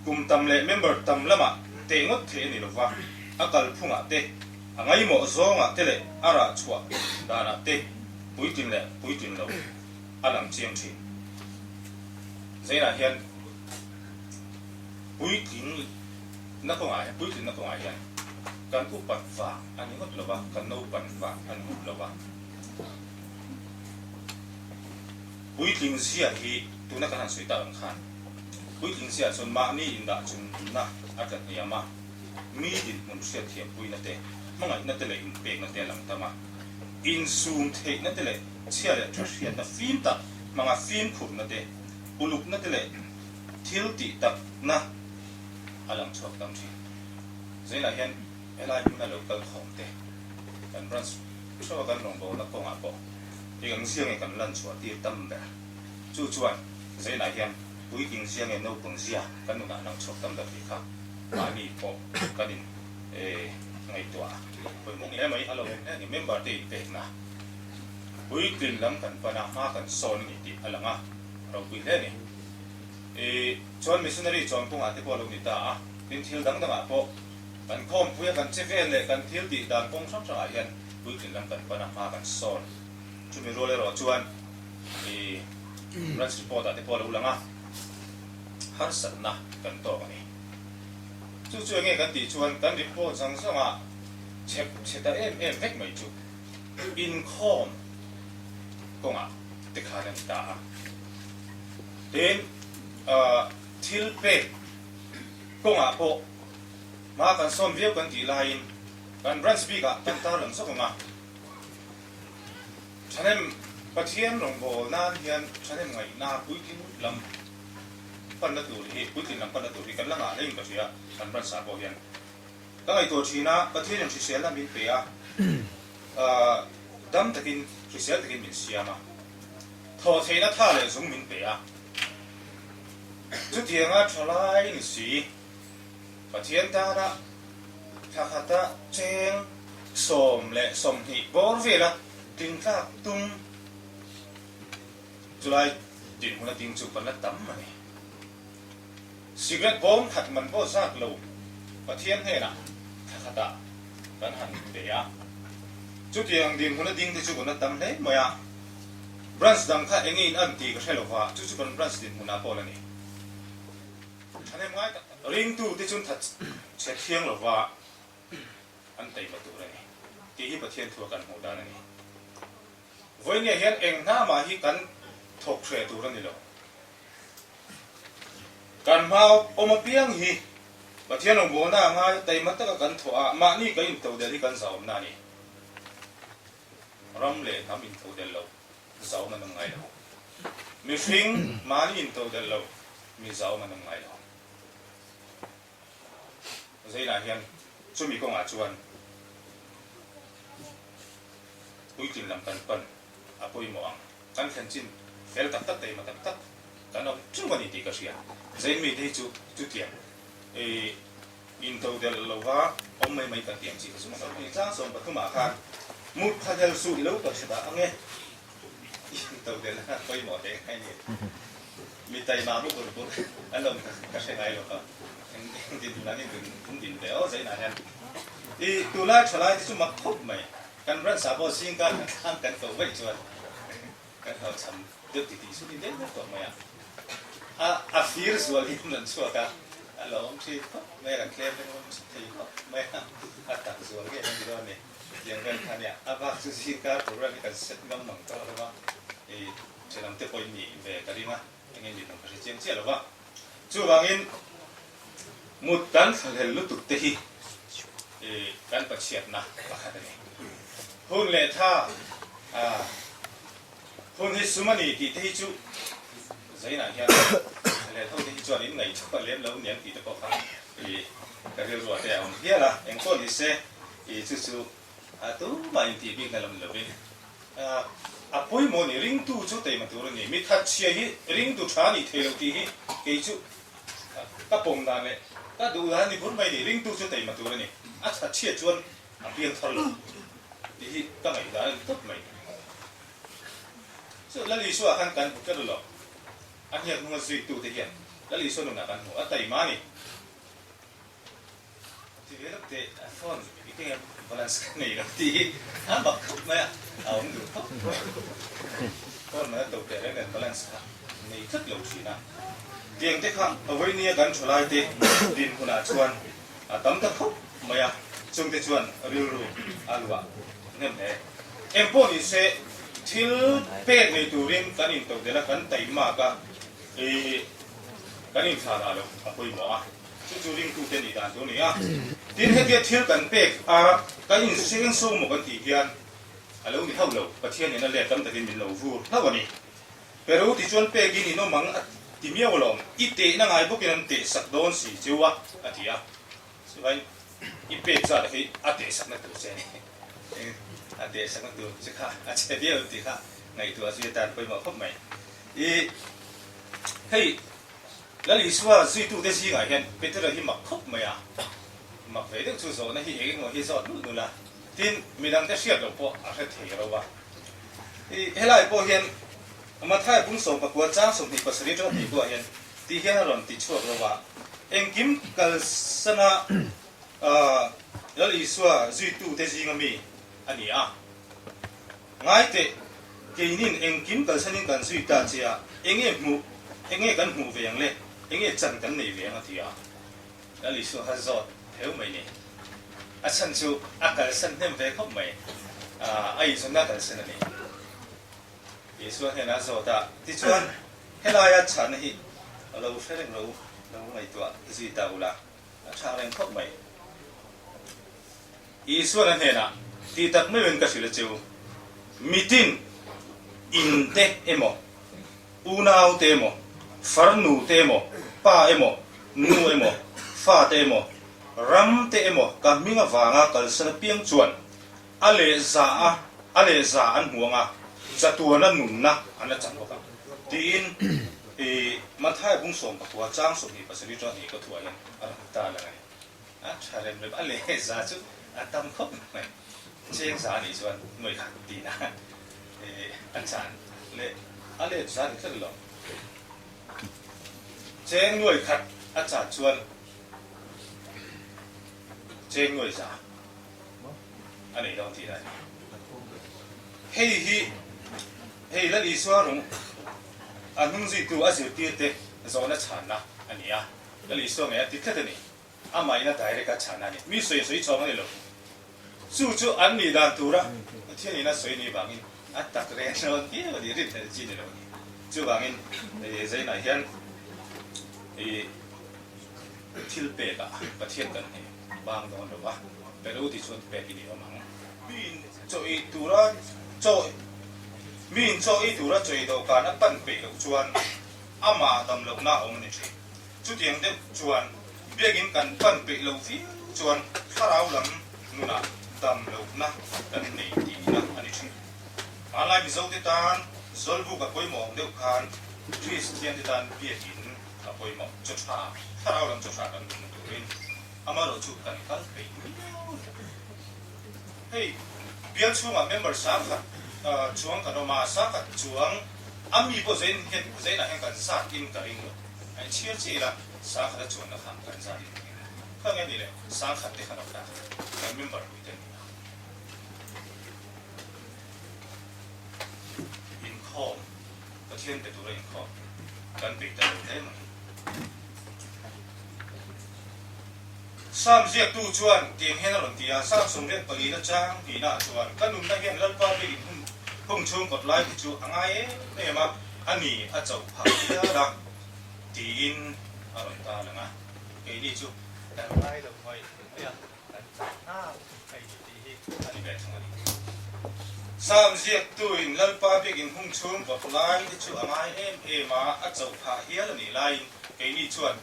Speaker 6: Kum tam leh member tam lamah teh ngawt thei a ni lova, a kalphungah te, a ngaimawh zawngah te leh a rah chhuah danah te puitlin leh puitlin lo a lang chiang thin. Zainah hian puitling na kawngah hian puitlinna kawngah hian kan upat vang a ni ngawt lo va, kan naupan vang a ni ngawt lo va. Puitling zia hi tuna kan han sawi tak ang khan puitling zia chuan mahni indah chunna a tla hniam a, mi dinhmun hriatthiampuina te, hmangaihna te leh inpekna te a lang tam a, insum theihna te leh chhia leh tha hriatna fim tak hmanga fimkhurna te, ulukna te leh thil tih takna a lang chhuak tam thin. Zainah hian helai hmuna lo kal khawm te, kan branch theuha kan rawngbawlna kawngah pawh eng ang zia nge kan lan chhuah tir tam ber. Chu chuan zainah hian puitling zia nge naupang zia kan nunah lang chhuak tam ber tih kha mahni pawh kan in ngaihtuah a pawimawh hle mai. A lo awm hle a ni, member te inpekna puitlin lam kan pan a, hma kan sawn a ni tih a lang a, ropui hle a ni. I chuan missionary chawmkungah te pawh a lo ni ta a, tin thil dang dangah pawh kan khawmpuia kan che vel leh kan thil tih dan kawng hrang hrangah hian puitlin lam kan pan a, hma kan sawn. Chumi rual erawh chuan i branch report ah te pawh a lo lang a, harsatna kan tawk a ni. Chu chu enge kan tih chuan kan report zawng zawngah chhep chhe ta em em vek mai chu inkhawm kawngah te khan a ni ta a. Tin, thil pek kawngah pawh hma kan sawn viau kan tih laiin kan branch bikah kan tarlang zawk ang a. Thahnem Pathian rawngbâwl nan hian thahnem ngaihna puitling lam panna tur hi, puitling lam panna tur hi kan la ngah hlein ka hria kan branch ah pawh hian. Ka ngaihtuah thin a, Pathianin hriselna min pe a, dam takin, hrisel takin min siam a. Thaw theihna tha leh zung min pe a. Chutianga thalai ni si, Pathian tana thla khata cheng 10 le 20 bawr vela tlingtlak tum chulai dinhmun a ding chu kan la tam a ni. Cigarette bawm khat man pawh zat lo Pathian hnenah thla khatah. kan han pe a. Chutiang dinhmun a ding te chu kan la tam hle mai a. Branch dang kha enge in an tih ka hre lo va, chu chu kan branch dinhmunah pawh la ni. Thahnem ngai tak tak. Ringtu te chuan that chhe thiang lo va an taima tur a ni tih hi Pathian thua kan hmuh dan a ni. Vawinia hian eng hna mah hi kan thawk hreh tur a ni lo. Kan hma awm apiang hi Pathian rawngbawlna a ngai taima taka kan thawh a, mahni kan intodelh hi kan zahawmna a ni. Ram leh hnam intodelh lo zahawm an awm ngai lo. Mihring mahni intodelh lo mi zahawm an awm ngai lo. Zainah hian chumi kawngah chuan puitlin lam kan pan a pawimawh ang. Kan thlen chin fel tak tak taima tak tak kan awm teuh a ni tih ka hria. Zain mite hi chu chutiang i intodelh lova awm mai mai kan tih ang chi kha chu hmasa ni. Tlang 13 ah khan mut kha hel suh i lo ka hre dah ang e. Intodelh a pawimawh hle ngai ni. Mi taima mu bur bur an awm ka hre ngai lo va, eng din hun an in din ve aw zainah hian. I tunlai thalai te chu mak khawp mai. Kan ransa pawh zingkar kan thlang kan ko vaih chuan kan hau cham deuh ti tih chu ni deuh deuh tawh mai a. A a fir zual hi an rawn chhuak a, a lo awm thin khawp mai a, kan tlem reng awm thei khawp mai a, a tak zual ngei kan ti dawn a ni. Tiang vel kha nia, a bak chu zingkar program hi kan set ngam mang tawh lo va, i thenawm te pawh in nih ve ka ring a, eng nge nih ang ka hre chiang chiah lo va. Chuvangin mut kan thlahlel lutuk te hi kan pachhiatna pakhat a ni. Hun leh tha hun hi sum a ni tih te hi chu zainah hian thlahlel ho te hi chuan in ngaihtuah lem lo niang tih te pawh kha ka rilruah te a awm hial a. Engpawh ni se chu chu tumah intih bikna lam ni lovin A pawimawh ni, ringtu chu teima tur a ni. Mi thatchhia hi ringtu tha nih thei lo tih hi kei chu ka pawm dan leh ka duh dan a ni bur mai ni. Ringtu chu teima tur a ni. A thatchhia chuan a piang thar lo tih hi ka ngaihdan a ni tawp mai. Chu Lal Isua khan kan hmu tlat lo. A hniak hnunga zuitute hian Lal Isua nunah kan hmu. A taima a ni. Ti ve lawk teh, a phone i keng em balance ka nei lo tih hi a mak khawp mai a, a awm duh khawp mai. Phone man a to teh reng nen balance kha nei tlat lo thin a. Tiang te kha vawinia kan thalai te din hunah chuan a tam ta khawp mai a, chungte chuan rilru a luah hnem hle. Engpawh ni se thil pek nei turin kan intodelh a, kan taimak a, ih kan inthlanah loh a pawimawh a. Chu chu ringtute nih dan tur a ni a. Tin, hetia thil kan pek a, kan inseng so maw kan tih hian a lo ni hauh lo. Pathianin a let tam takin min lo vur hlauh a ni. Pero tichuan pekin in awm ang a ti miau alawm, i tehna ngai bawkin an tehsak dawn si cheu a, a ti a. Chuvain i pek zat hi a tehsakna tur che a ni. A tehsakna tur che kha a che viau tih kha ngaihtuah zui atan pawimawh khawp mai. I hei. Lal Isua zuitute zingah hian Petera hi mak khawp mai a, mak ve deuh chu zawhna hi eng emaw hi zawt nulh nulh a, tin midangte hriat loh pawh a hre thei ro a. I helai pawh hian Mathaia bung 19 chang 27 atanga hnih buah hian tih hian a rawn ti chhuak ro a, engkim kalsana Lal Isua zuitute zinga mi a ni a. Ngai teh, keinin engkim kalsanin kan zui ta che a, enge hmuh, enge kan hmuh ve ang le, enge chan kan nei ve ang a ti a. Lal Isua kha zawt theu mai ni. A chhan chu a kalsan hnem ve khawp mai, a inzawmna a kalsan a ni. Isua hnenah a zawt a, tichuan helaia chhanna hi a lo hre reng lo, lo ngaihtuah zui ta ula, a tha reng khawp mai. Isuan a hnenah, Ti tak meuhin ka hrilh a cheu, mitin in te emaw, unau te emaw, farnu te emaw, pa emaw, nu emaw, fa te emaw, ram te emaw ka hming avanga kalsan apiang chuan a leh za a a leh za an hmu ang a, chatuana nunna an la chang bawk ang, tiin i Mathaia bung 19 chang 27 ṭa hnih ka thuah hian a rawn ta lang a ni. A tha rem rem a leh za chu a tam khawp mai. Cheng za anih chuan nuai khat tihna a chan leh a let za ni tlat lo. Cheng nuai khat a chan chuan cheng nuai za. a nei dawn tih a ni. Hei hi hei Lal Isua rung a hnungzuitu a zirtirte zawhna chhanna a ni a, Lal Isua ngei a ti tlat a ni. Amah in a direct a chhanna a ni. Mi sawi a sawi chhawng a ni lo. Chu chu an nih dan tura Pathian in a sawi ni vangin a tak reng lo viau a ni, rinhlelh chi ni lo a ni. Chuvangin Zainah hian thil pekah Pathian kan hne bang dawn lo a, pe lo ti chuan pek i ni awm ang. Miin chaw ei tura chaw Miin chaw ei tura chaw ei dawhkan a pan peih loh chuan amah dam lohna a awm a ni thin. Chutiang deuh chuan biakin kan pan peih lo viau chuan thlarau lam nunah dam lohna kan nei tihna a ni thin. Hmanlai Mizote tan Zawlbuk a pawimawh ang deuh khan Kristiante tan biakin a pawimawh chaw tha, thlarau lam chaw tha kan hmuhna turin amaherawh chu kan kal peih miau lo. Hei bial chhungah member sangkhat chuang kan awm a, sangkhat chuang a mi pawh zain hian zainah hian kan zat in ka ring lo. A inchhir chiah ila sangkhat a chuanna kha kan zat in ka ring lo. Kha nge ni le sangkhat te khan awm ta kan member pui te an ni a. Inkhawm, Pathian pe tura inkhawm kan peih ta lo hle mai. Sam ziaktu chuan tiang hian a rawn ti a, Sam 84 chang hnihnaah chuan, Ka nunna hian Lalpa biakin hun hung chhung kawt lai te chu a ngai em em a, a ni a chauh phah hial a, tiin a rawn ta lang a. Keini chu kan ngai lo mai mai a, kan chak nghal hei ni tih hi a ni ve thung a ni. Sam ziaktuin Lalpa biakin hung chhung kawt lai te chu a ngai em em a, a chauh phah hial a nih laiin keini chuan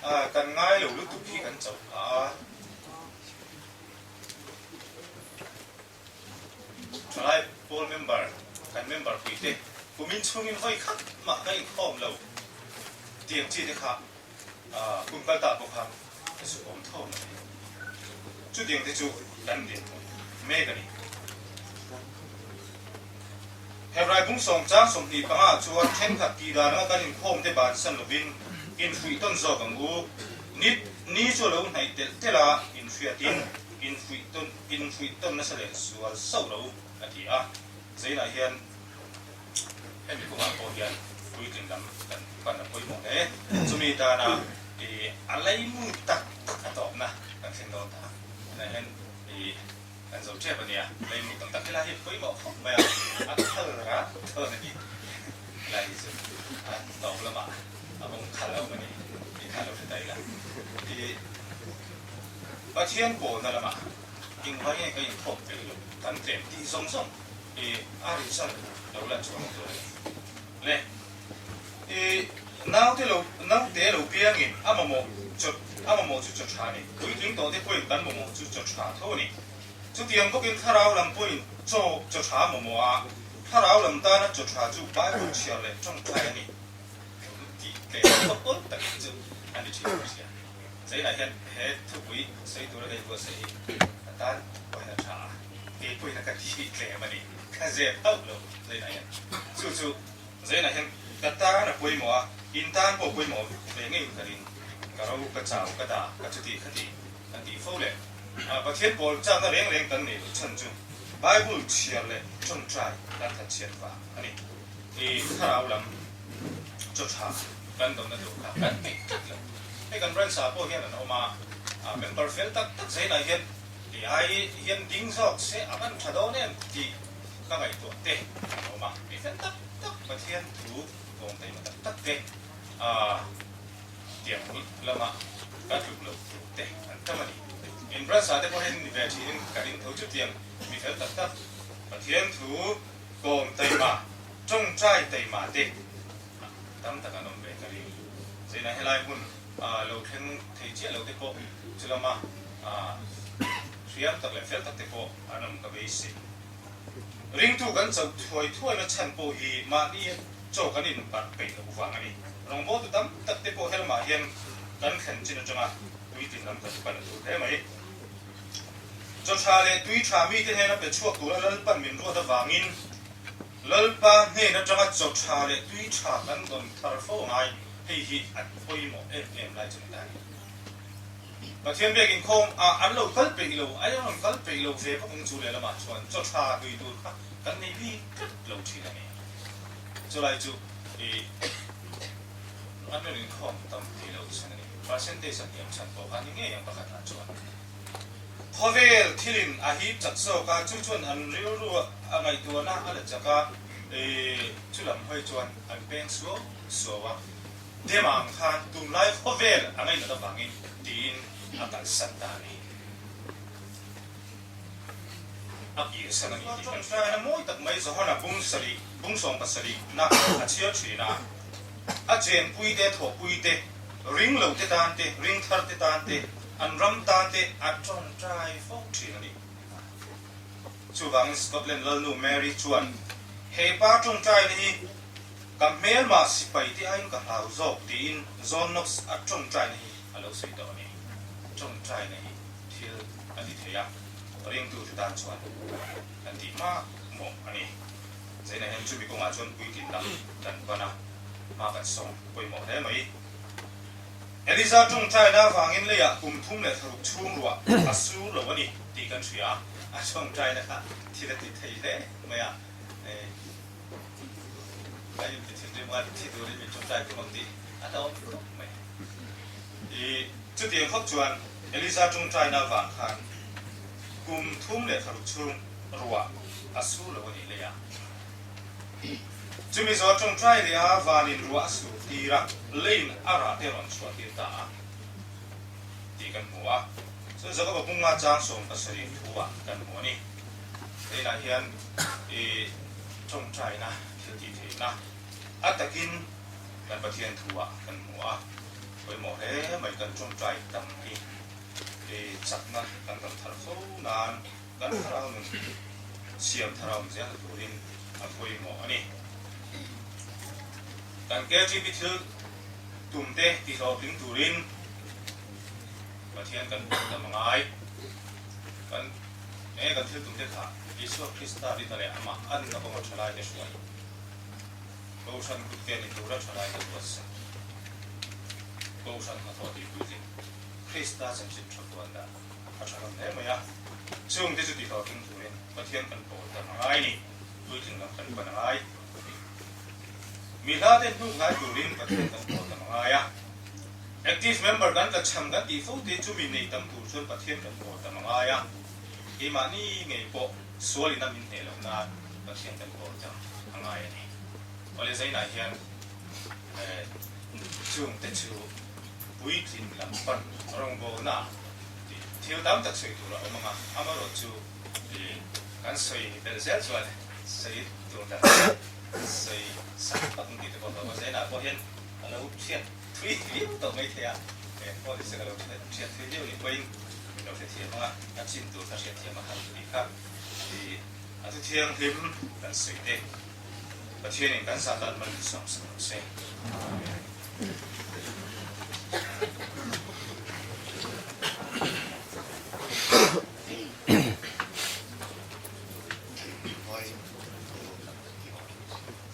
Speaker 6: A, kan ngai lo lutuk hi kan chauh phah a. Thalai pawl member, kan member puite kumin chhungin vawi khat mah ka inkhawm lo tiang chi te kha kum kal ta pawh khan ka zuk awm tho mai. Chutiang te chu kan dinhmun mek a ni. Hebrai bung sawm chang 25 ah chuan thenkhat tih dan anga kan inkhawm te bansan lovin inhruih tawn zawk ang u. Ni ni chu a lo hnaih telh telh a, inhriatin inhruih tawn inhruih tawn nasa leh zual sauh lo a ti a. Zainah hian hemi kawngah pawh hian puitling lam kan pan a pawimawh hle. Chumi dana i a leimu tak tak a tawpna kan thleng dawn ta. Tunah hian i. Kan zo tep a nia, leimu tam tak helai hi pawimawh khawp mai a, a khal rat dawn a ni. Helai hi chu a tawp lamah a awm khal a awm a ni tih kha lo hre ta ila. I Pathian pawlna lamah engvai nge ka inkhawm tel lo, kan tlem tih zawng zawng i a result lo lan chhuah ang tur a ni. Le i naute lo naute lo piangin a mamawh chaw a mamawh chu chaw tha a ni. Puitling tawhte pawhin kan mamawh chu chaw tha tho a ni. Chutiang bawkin thlarau lam pawhin chaw chaw tha a mamawh a, thlarau lam tana chaw tha chu Bible chhiar leh tawngtai a ni tih tlem phawt awl takin chu a ni thin ka hria. Zainah hian he thupui sawi tura ka inbuatsaih hi ka tan pawhin a tha a, kei pawhin a ka tih tlem a ni. Ka zep hauh lo Zainah hian. Chu chu Zainah hian ka tan a pawimawh a, in tan pawh pawimawh ve ngeiin ka ring. Ka ro, ka chau, ka dah, ka chuti khati kan tih fo leh Pathian pawl chakna reng reng kan neih loh chhan chu Bible chhiar leh tawngtai kan that chhiat vang a ni. I thlarau lam chaw tha kan dawmna tur kha kan peih tlat lo. Hei kan branch ah pawh hian an awm a, member fel tak tak zainah hian ti ai hian ding zawk se a van tha dawn em tih ka ngaihtuah te an awm a. Mi fel tak tak Pathian thu kawng taima tak tak te tiang lama ka tluk loh tur te an tam a ni. In branch ah te pawh hian ni ve thinin ka ring tho chutiang mi fel tak tak Pathian thu kawm taima tawngtai taima te tam tak an awm ve ka ring. Zainah helai hmun lo thleng thei chiah lo te pawh chu lama hriam tak leh fel tak te pawh an awm ka beisei. Ringtu kan chauh thuai thuaina chhan pawh hi mahni chaw kan inbarh peih loh vang a ni. Rawngbawltu tam tak te pawh helamah hian kan thlen chin atanga puitlin lam kan pan a tul hle mai. Chaw tha leh tui tha mite hnena pe chhuak tura Lalpan min ruat avangin Lalpa hnen atanga chaw tha leh tui tha kan dawn thar fo angai, hei hi a pawimawh em em lai chu ni ta a ni. Pathian biak inkhawm ah an lo kal peih lo, a rawn kal peih lo ve bawk ang chu lehlamah chuan chaw tha hlui tur kha kan nei bik tlat lo thin a ni. Chulai chu i an rawn inkhawm tam thei lo chhan a ni. Percentage a hniam chhan pawh kha ni ngei ang pakhat ah chuan. Khawvel thilin a hip chak zawk a, chu chuan an rilru a ngaihtuahna a la chak a, i chulam hawi chuan an peng suau suau a. Dem ang khan tunlai khawvel a ngainat avangin tiin a kalsan ta a ni. A kirsan a ni tih kan hria. Ṭawngṭaina mawi tak mai Johana bung sarih, bung 70 na a chhiar ṭhin a. A chenpui te, thawhpui te, ringlo te tan te, ringthar te tan te, an ram tan te a ṭawngṭai fo ṭhin a ni. Chuvangin Scotland Lalnu Mary chuan he pa ṭawngṭaina hi Ka hmelmah sipai te aiin ka hlau zawk tiin John Knox a tawngtaina hi a lo sawi tawh a ni. Tawngtaina hi thil a ti thei a, ringtute tan chuan kan tih hma mawh a ni. Zaina hian chumi kawngah chuan puitlin lam kan pan a, hma kan sawng pawimawh hle mai. Eliza tawngtaina avangin leiah kum 36 chhung ruah a sur lo a ni tih kan hria a, a tawngtaina kha thil a ti thei hle mai a. Ka inti thinrim a, thi turin min ṭawngṭai tum ang tih a hlauhawm khawp mai. I chutiang khawp chuan Eliza ṭawngṭaina avang khan kum 36 chhung ruah a sur lo a nih lei a. Chumi zawh ṭawngṭai leh a vanin ruah a sur tir a, leiin a rah te rawn chhuah tir ta a tih kan hmu a. Chuan Jakoba bunga chang 17 thu ah kan hmu a ni. Heinah hian i tawngtaina thil tih theihna a takin kan Pathian thu ah kan hmu a, pawimawh hle mai kan tawngtai tam hi i chakna kan rawn thar fo nan kan thlarau nun siam thar a awm zel turin a pawimawh a ni. Kan KTP thil tum te tihlawhtling turin Pathian kan hmuh tam a ngai. Kan Enge kan thil tum te kha Isua Krista rinna leh amah a nunna kawnga thalai te hruai Kohhran kut ke ni tura thalai te buatsak Kohhran hnathawh tih puitling Krista chanchin tha puan dah a tha hlawm hle mai a, chung te chu tih hlawhtling turin Pathian kan pawl tam a ngai ni, puitling lam kan pan a ngai. Mi hla te hnuk hnai turin Pathian kan pawl tam a ngai a, Active member kan tla cham kan tih fo te chu mi nei tam tur chuan Pathian kan pawl tam a ngai a, keimahni ngei pawh sual ina min hneh loh nan Pathian kan pawl tam a ngai a ni. Awle Zainah hian chung te chu puitlin lam pan rawngbawlna tih thil tam tak sawi tur a awm ang a, amaherawh chu kan sawi belh zel chuan sawi tur dang sawi sak tak ang tih te pawh a hlauh a, Zainah pawh hian a lo hriat Thui viau tawh mai thei a, engpawh ni se ka lo hriat thui viau nih pawhin min lo hrethiam ang a, a chin tur kha hriatthiam a har tih kha i a thu thianghlim kan sawi te Pathianin kan zah dan mal min sawm sak rawh se. Amen.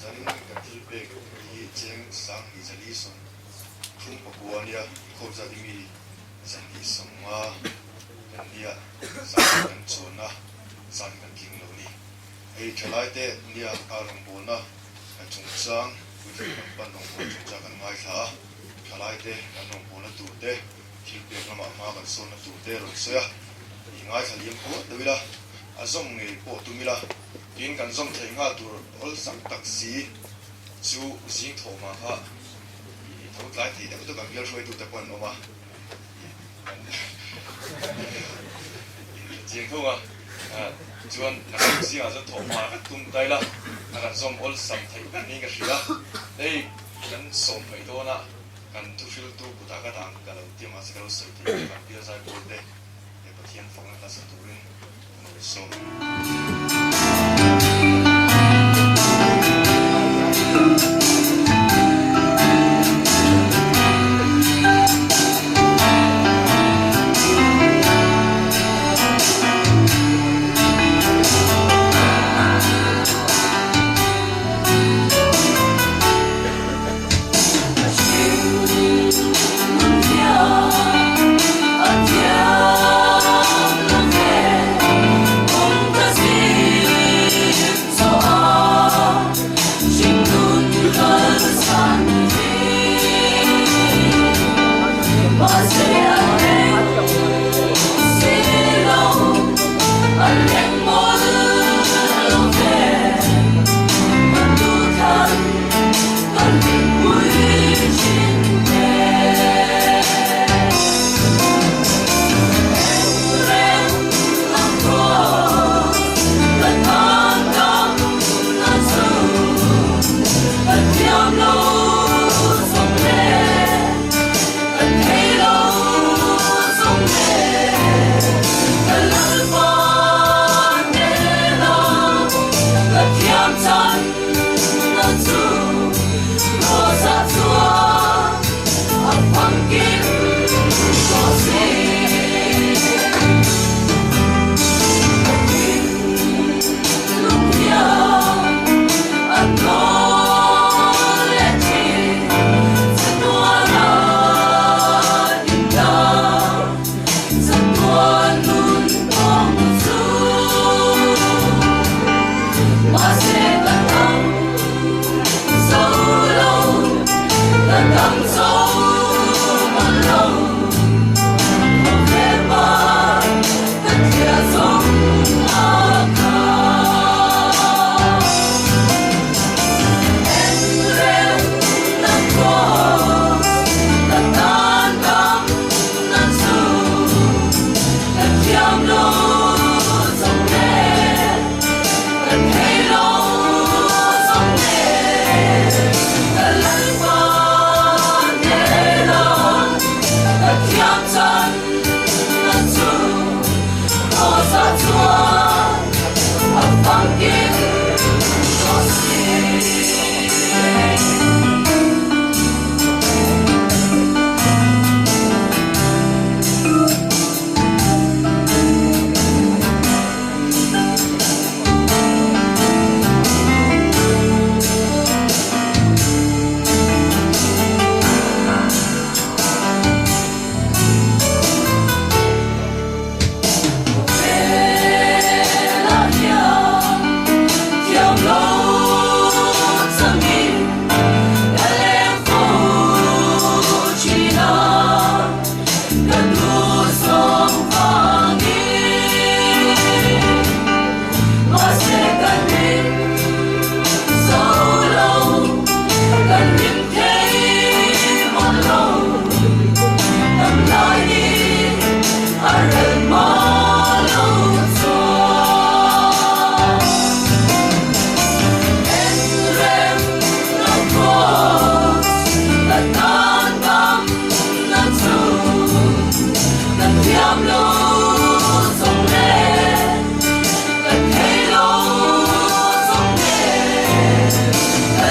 Speaker 2: Zanin kan thil pek hi cheng 2239 a nia, inkhawm zat hi mi 250 kan nia, zan kan chawn a, zan kan tling lo ni. Hei thalai te nia a rawngbawlna chungchang, puitling lam pan rawngbawlna chungchang kan ngaithla a, thalai te kan rawngbawlna tur te, thil pek lamah hma kan sawnna tur te rawn sawi a, i ngaithla liam pawh deuh ila, a zawm ngei pawh tum ila. Tin, kan zawm theih nghal tur awlsam tak si chu zing thawhma kha i tho tlai thei deuh deuh kan bial hruaitute pawh an awm a, kan inhre chiang thung a, chuan nakin zingah chuan thawhma vek tum ta ila a kan zawm awlsam theih ber niin ka hria. Hei kan sawm hmaih dawna kan thuhriltu kutah ka dang ka lo ti a, mahse ka lo sawi theih ber kan bial zaipawl te he Pathian fakna hla sa turin kan rawn sawm.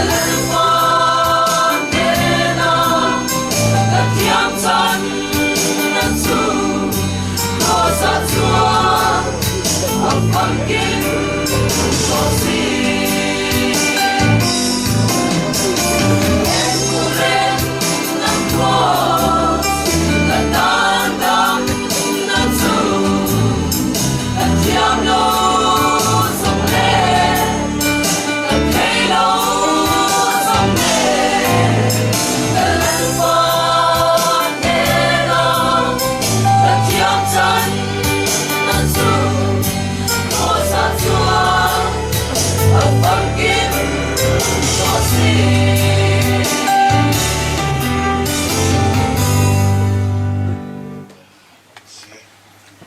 Speaker 1: Lalpa hnena ka thiam channa chu Kraws-ah chuan a famkim tawh si. Engrenna Kraws ka tan damna chu ka thiam lo zawng le. Ka thei lo zawng le. Ka Lalpa hnena ka thiam channa chu Kraws-ah chuan a famkim tawh si.
Speaker 2: Si,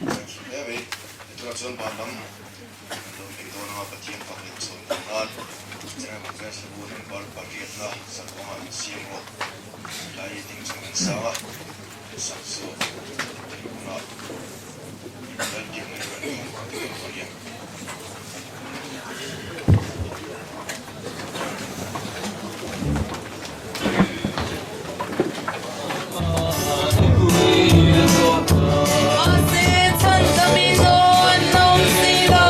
Speaker 2: kan hlim hle mai. Tunah chuan van lam kan lo neih dawn anga Pathian fak leh chawi theih nan General Conference hlabu member pariatna saruangah min siam rawh. Helai hi ding chung an sang a, sak chu theih hunah Lalbiakna hi kan hmang tih kan hria.
Speaker 1: Mahse chhan ka mi dawn awm si lo.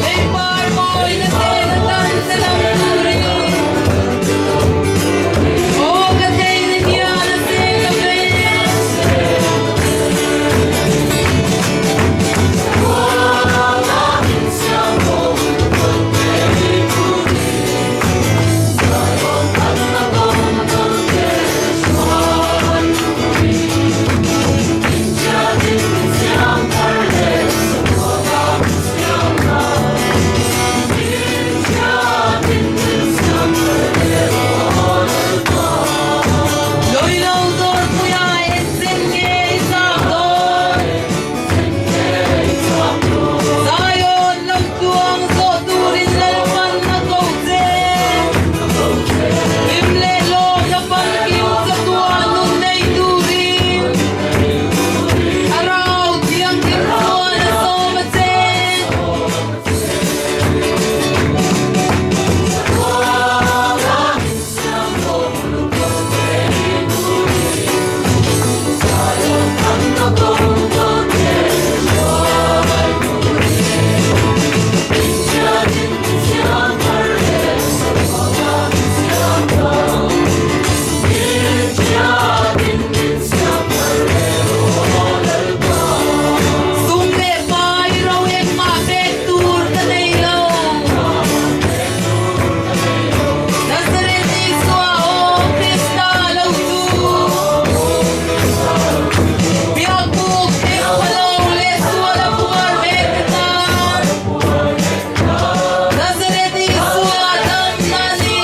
Speaker 1: Leipar mawina te la tan te lam turin. Aw ka theihna hian a se ka ve. Lawilo dawrpuia engchen nge i chak dawn? Zion lo tluang zawh turin Lalpan a ko che. Hlim leh lawmna famkim chatuah nun nei turin a rau thianghlim chuan a sawm a che. Sum leh pai ro engmah pek tur ka nei lo. Nazareth Isua aw Krista lo chu. Biakbuk eng palo leh sual a puar ve te tan. Nazareth Isua damna ni.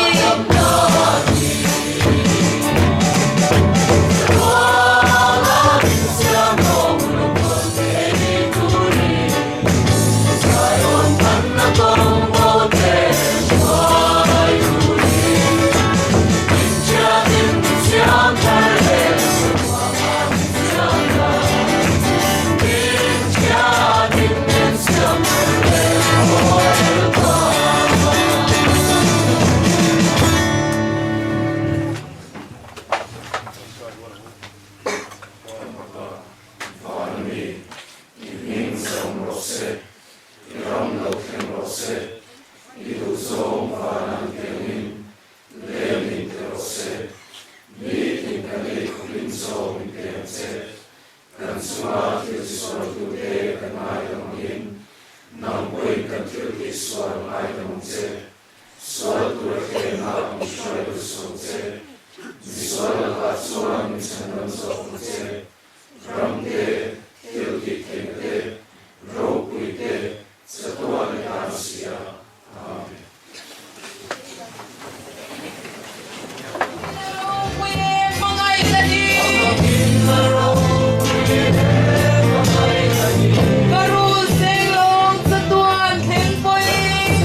Speaker 1: Ka rul senglawng chatuan thleng pawhin.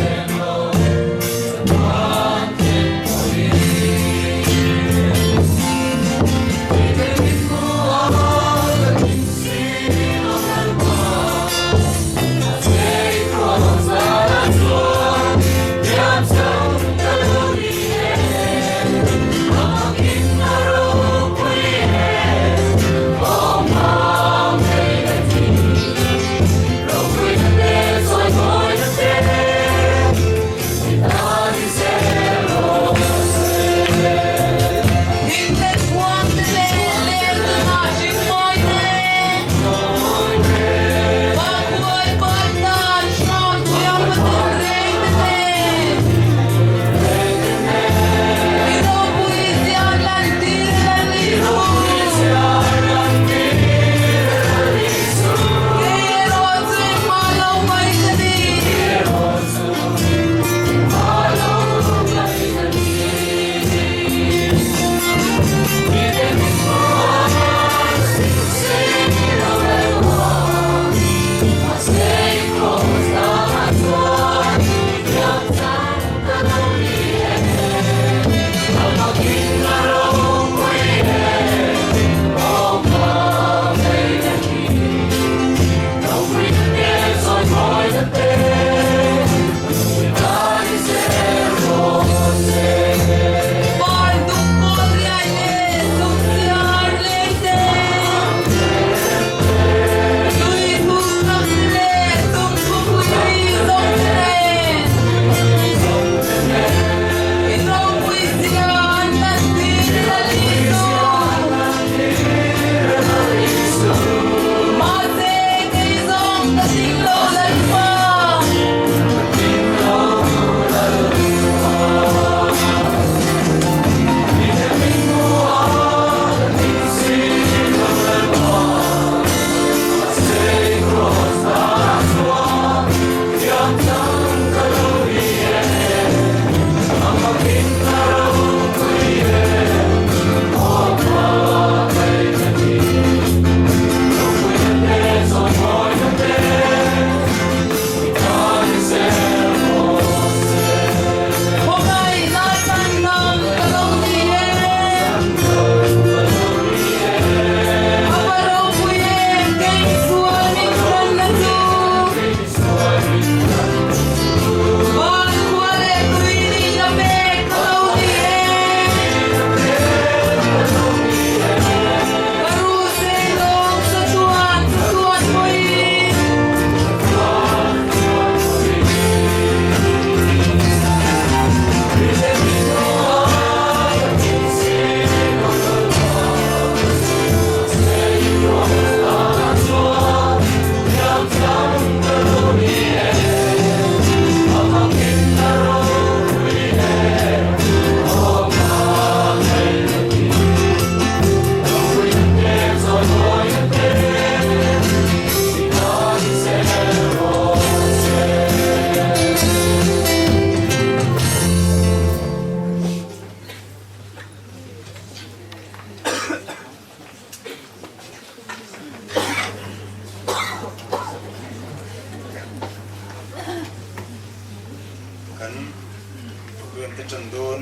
Speaker 7: Program te tan dawn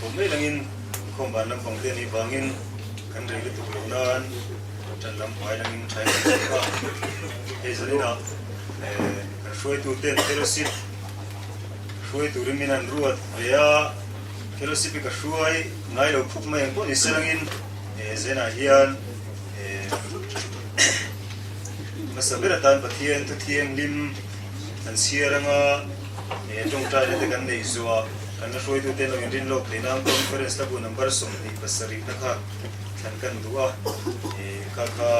Speaker 7: tawh mai langin inkhawm van lampang te anih vangin kan rei lutuk loh nan tan lam hmai langin tha in kan hmu a. Hei zaninah kan hruaitu ten fellowship hruai turin min han ruat ve a, fellowship hi ka hruai ngai lo khup mai ang pawh ni se langin zenah hian hmasa ber atan Pathian thuthianghlim Kan chhiar anga tawngtaina te kan neih zuah kan la hruaitute an lo inrin lawk theih nan Conference la bu number 27 na kha thlan kan duh a, kha kha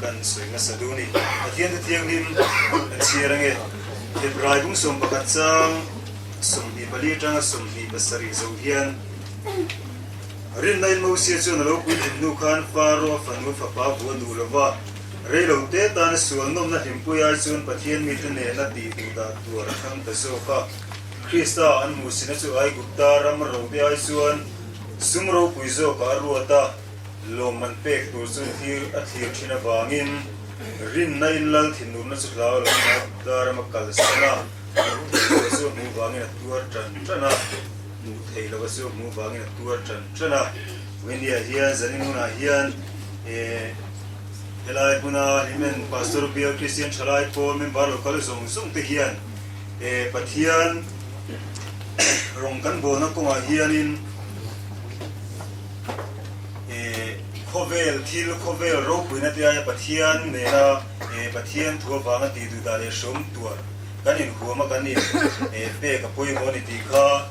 Speaker 7: kan sawi hmasa duh a ni. Pathian te thianghlim kan chhiar ange Hebrai bung 11 chang 24 atanga 27 zo hian Rinna in Mosia chuan a lo puitlin hnu khan Faro a fanu fapa bu a duh lova, Rei lo te tana sual nawmna hlimpui ai chuan Pathian mite nena tih duh dah tuar a thlang ta zawk a. Krista an hmuhsina chu Aigupta ram rote ai chuan sum ropui zawkah a ruat a, lawmman pek tur chu thlir a thlir thin avangin rinna in lal thinurna chu hlau lovin Aigupta rama kalsan a, hmuh theih loh chu a hmuh vangin a tuar tan tan a, hmuh theih loh chu a hmuh vangin a tuar tan tan a. Wendy-ah hian zanin hunah hian eh. Helai hmuna Hlimen Pastor Bial Kristian Thalai Pawl member lo kal zawng zawng te hian Pathian rawng kan bawlna kawngah hianin khawvel thil, khawvel ropuina te aia Pathian nena Pathian thu avanga tih duh dah leh hreawm tuar kan inhuam a kan in pek a pawimawh a ni tih kha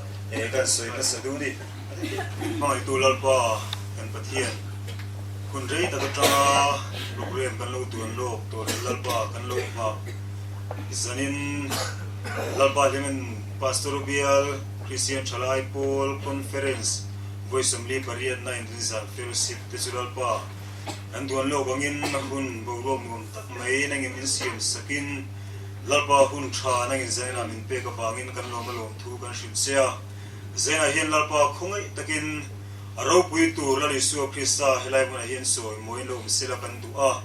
Speaker 7: kan sawi hmasa duh a ni. Hmangaihtu Lalpa kan Pathian, hun rei tak atanga program kan lo duan lawk tawh leh Lalpa kan lo nghah zanin Lalpa hlimin Pastor Bial Kristian Thalai Pawl Conference vawi 48 na inrinzan fellowship te chu Lalpa kan duan lawk angin a hun boruak nuam tak mai nangin min siam sakin Lalpa hun tha nangin zaninah min pek avangin kan lawm a lawmthu kan hrilh che a. Zengah hian Lalpa khawngaih takin a ropui tur Lal Isua Krista helai hmunah hian sawi mawiin lo awm sela kan duh a.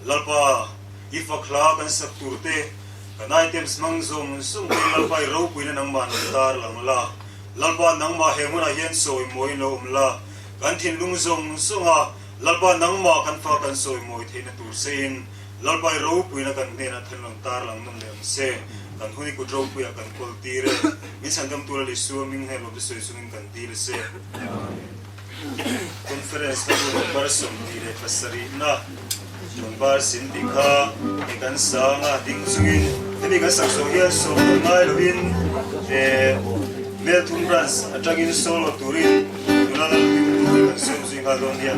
Speaker 7: Lalpa, i fak hla kan sak tur te, kan items hmang zawng zawng te Lalpa i ropuina nangmah lo tar lang la. Lalpa nangmah he hmunah hian sawi mawiin lo awm la, kan thinlung zawng zawnga Lalpa nangmah kan fa kan sawi mawi theihna tur chein Lalpa i ropuina kan hnenah then rawn tar lang nawm leh ang se. Kan hun i kut ropuiah kan kawl tir e. Min chhandam tur a Lisua hming hnen lawm te sawi chungin kan dil a se. Conference ka bu number 27 na number sin tih kha i kan sang a ding chungin hemi kan sak zawh hian sawm nawn ngai lovin Melthum Branch atangin solo turin nula Lalhlimpuii kan sawm zui nghal dawn nia.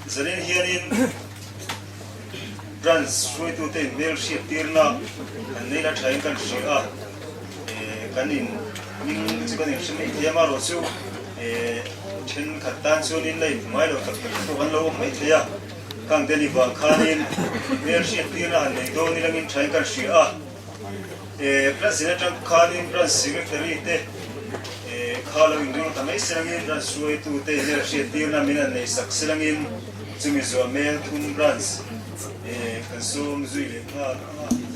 Speaker 7: Zanin hianin Branch hruaitute in hmel hriattirna an nei la thain kan hria a, kan in hming chu kan inhre mai thei a, amaherawhchu thenkhat tan chuanin la inhmu ngai lo tak tak te pawh kan lo awm mai thei a, khang te ni vang khanin hmel hriattirna han nei dawn ilangin thain kan hria a. Branch in atang khanin Branch Secretary te kha lo inring ta mai selangin Branch hruaitu te hmel hriattirna min han nei sak selangin chumi zuah hmel thum Branch kan sawm zui leh nghal ang a.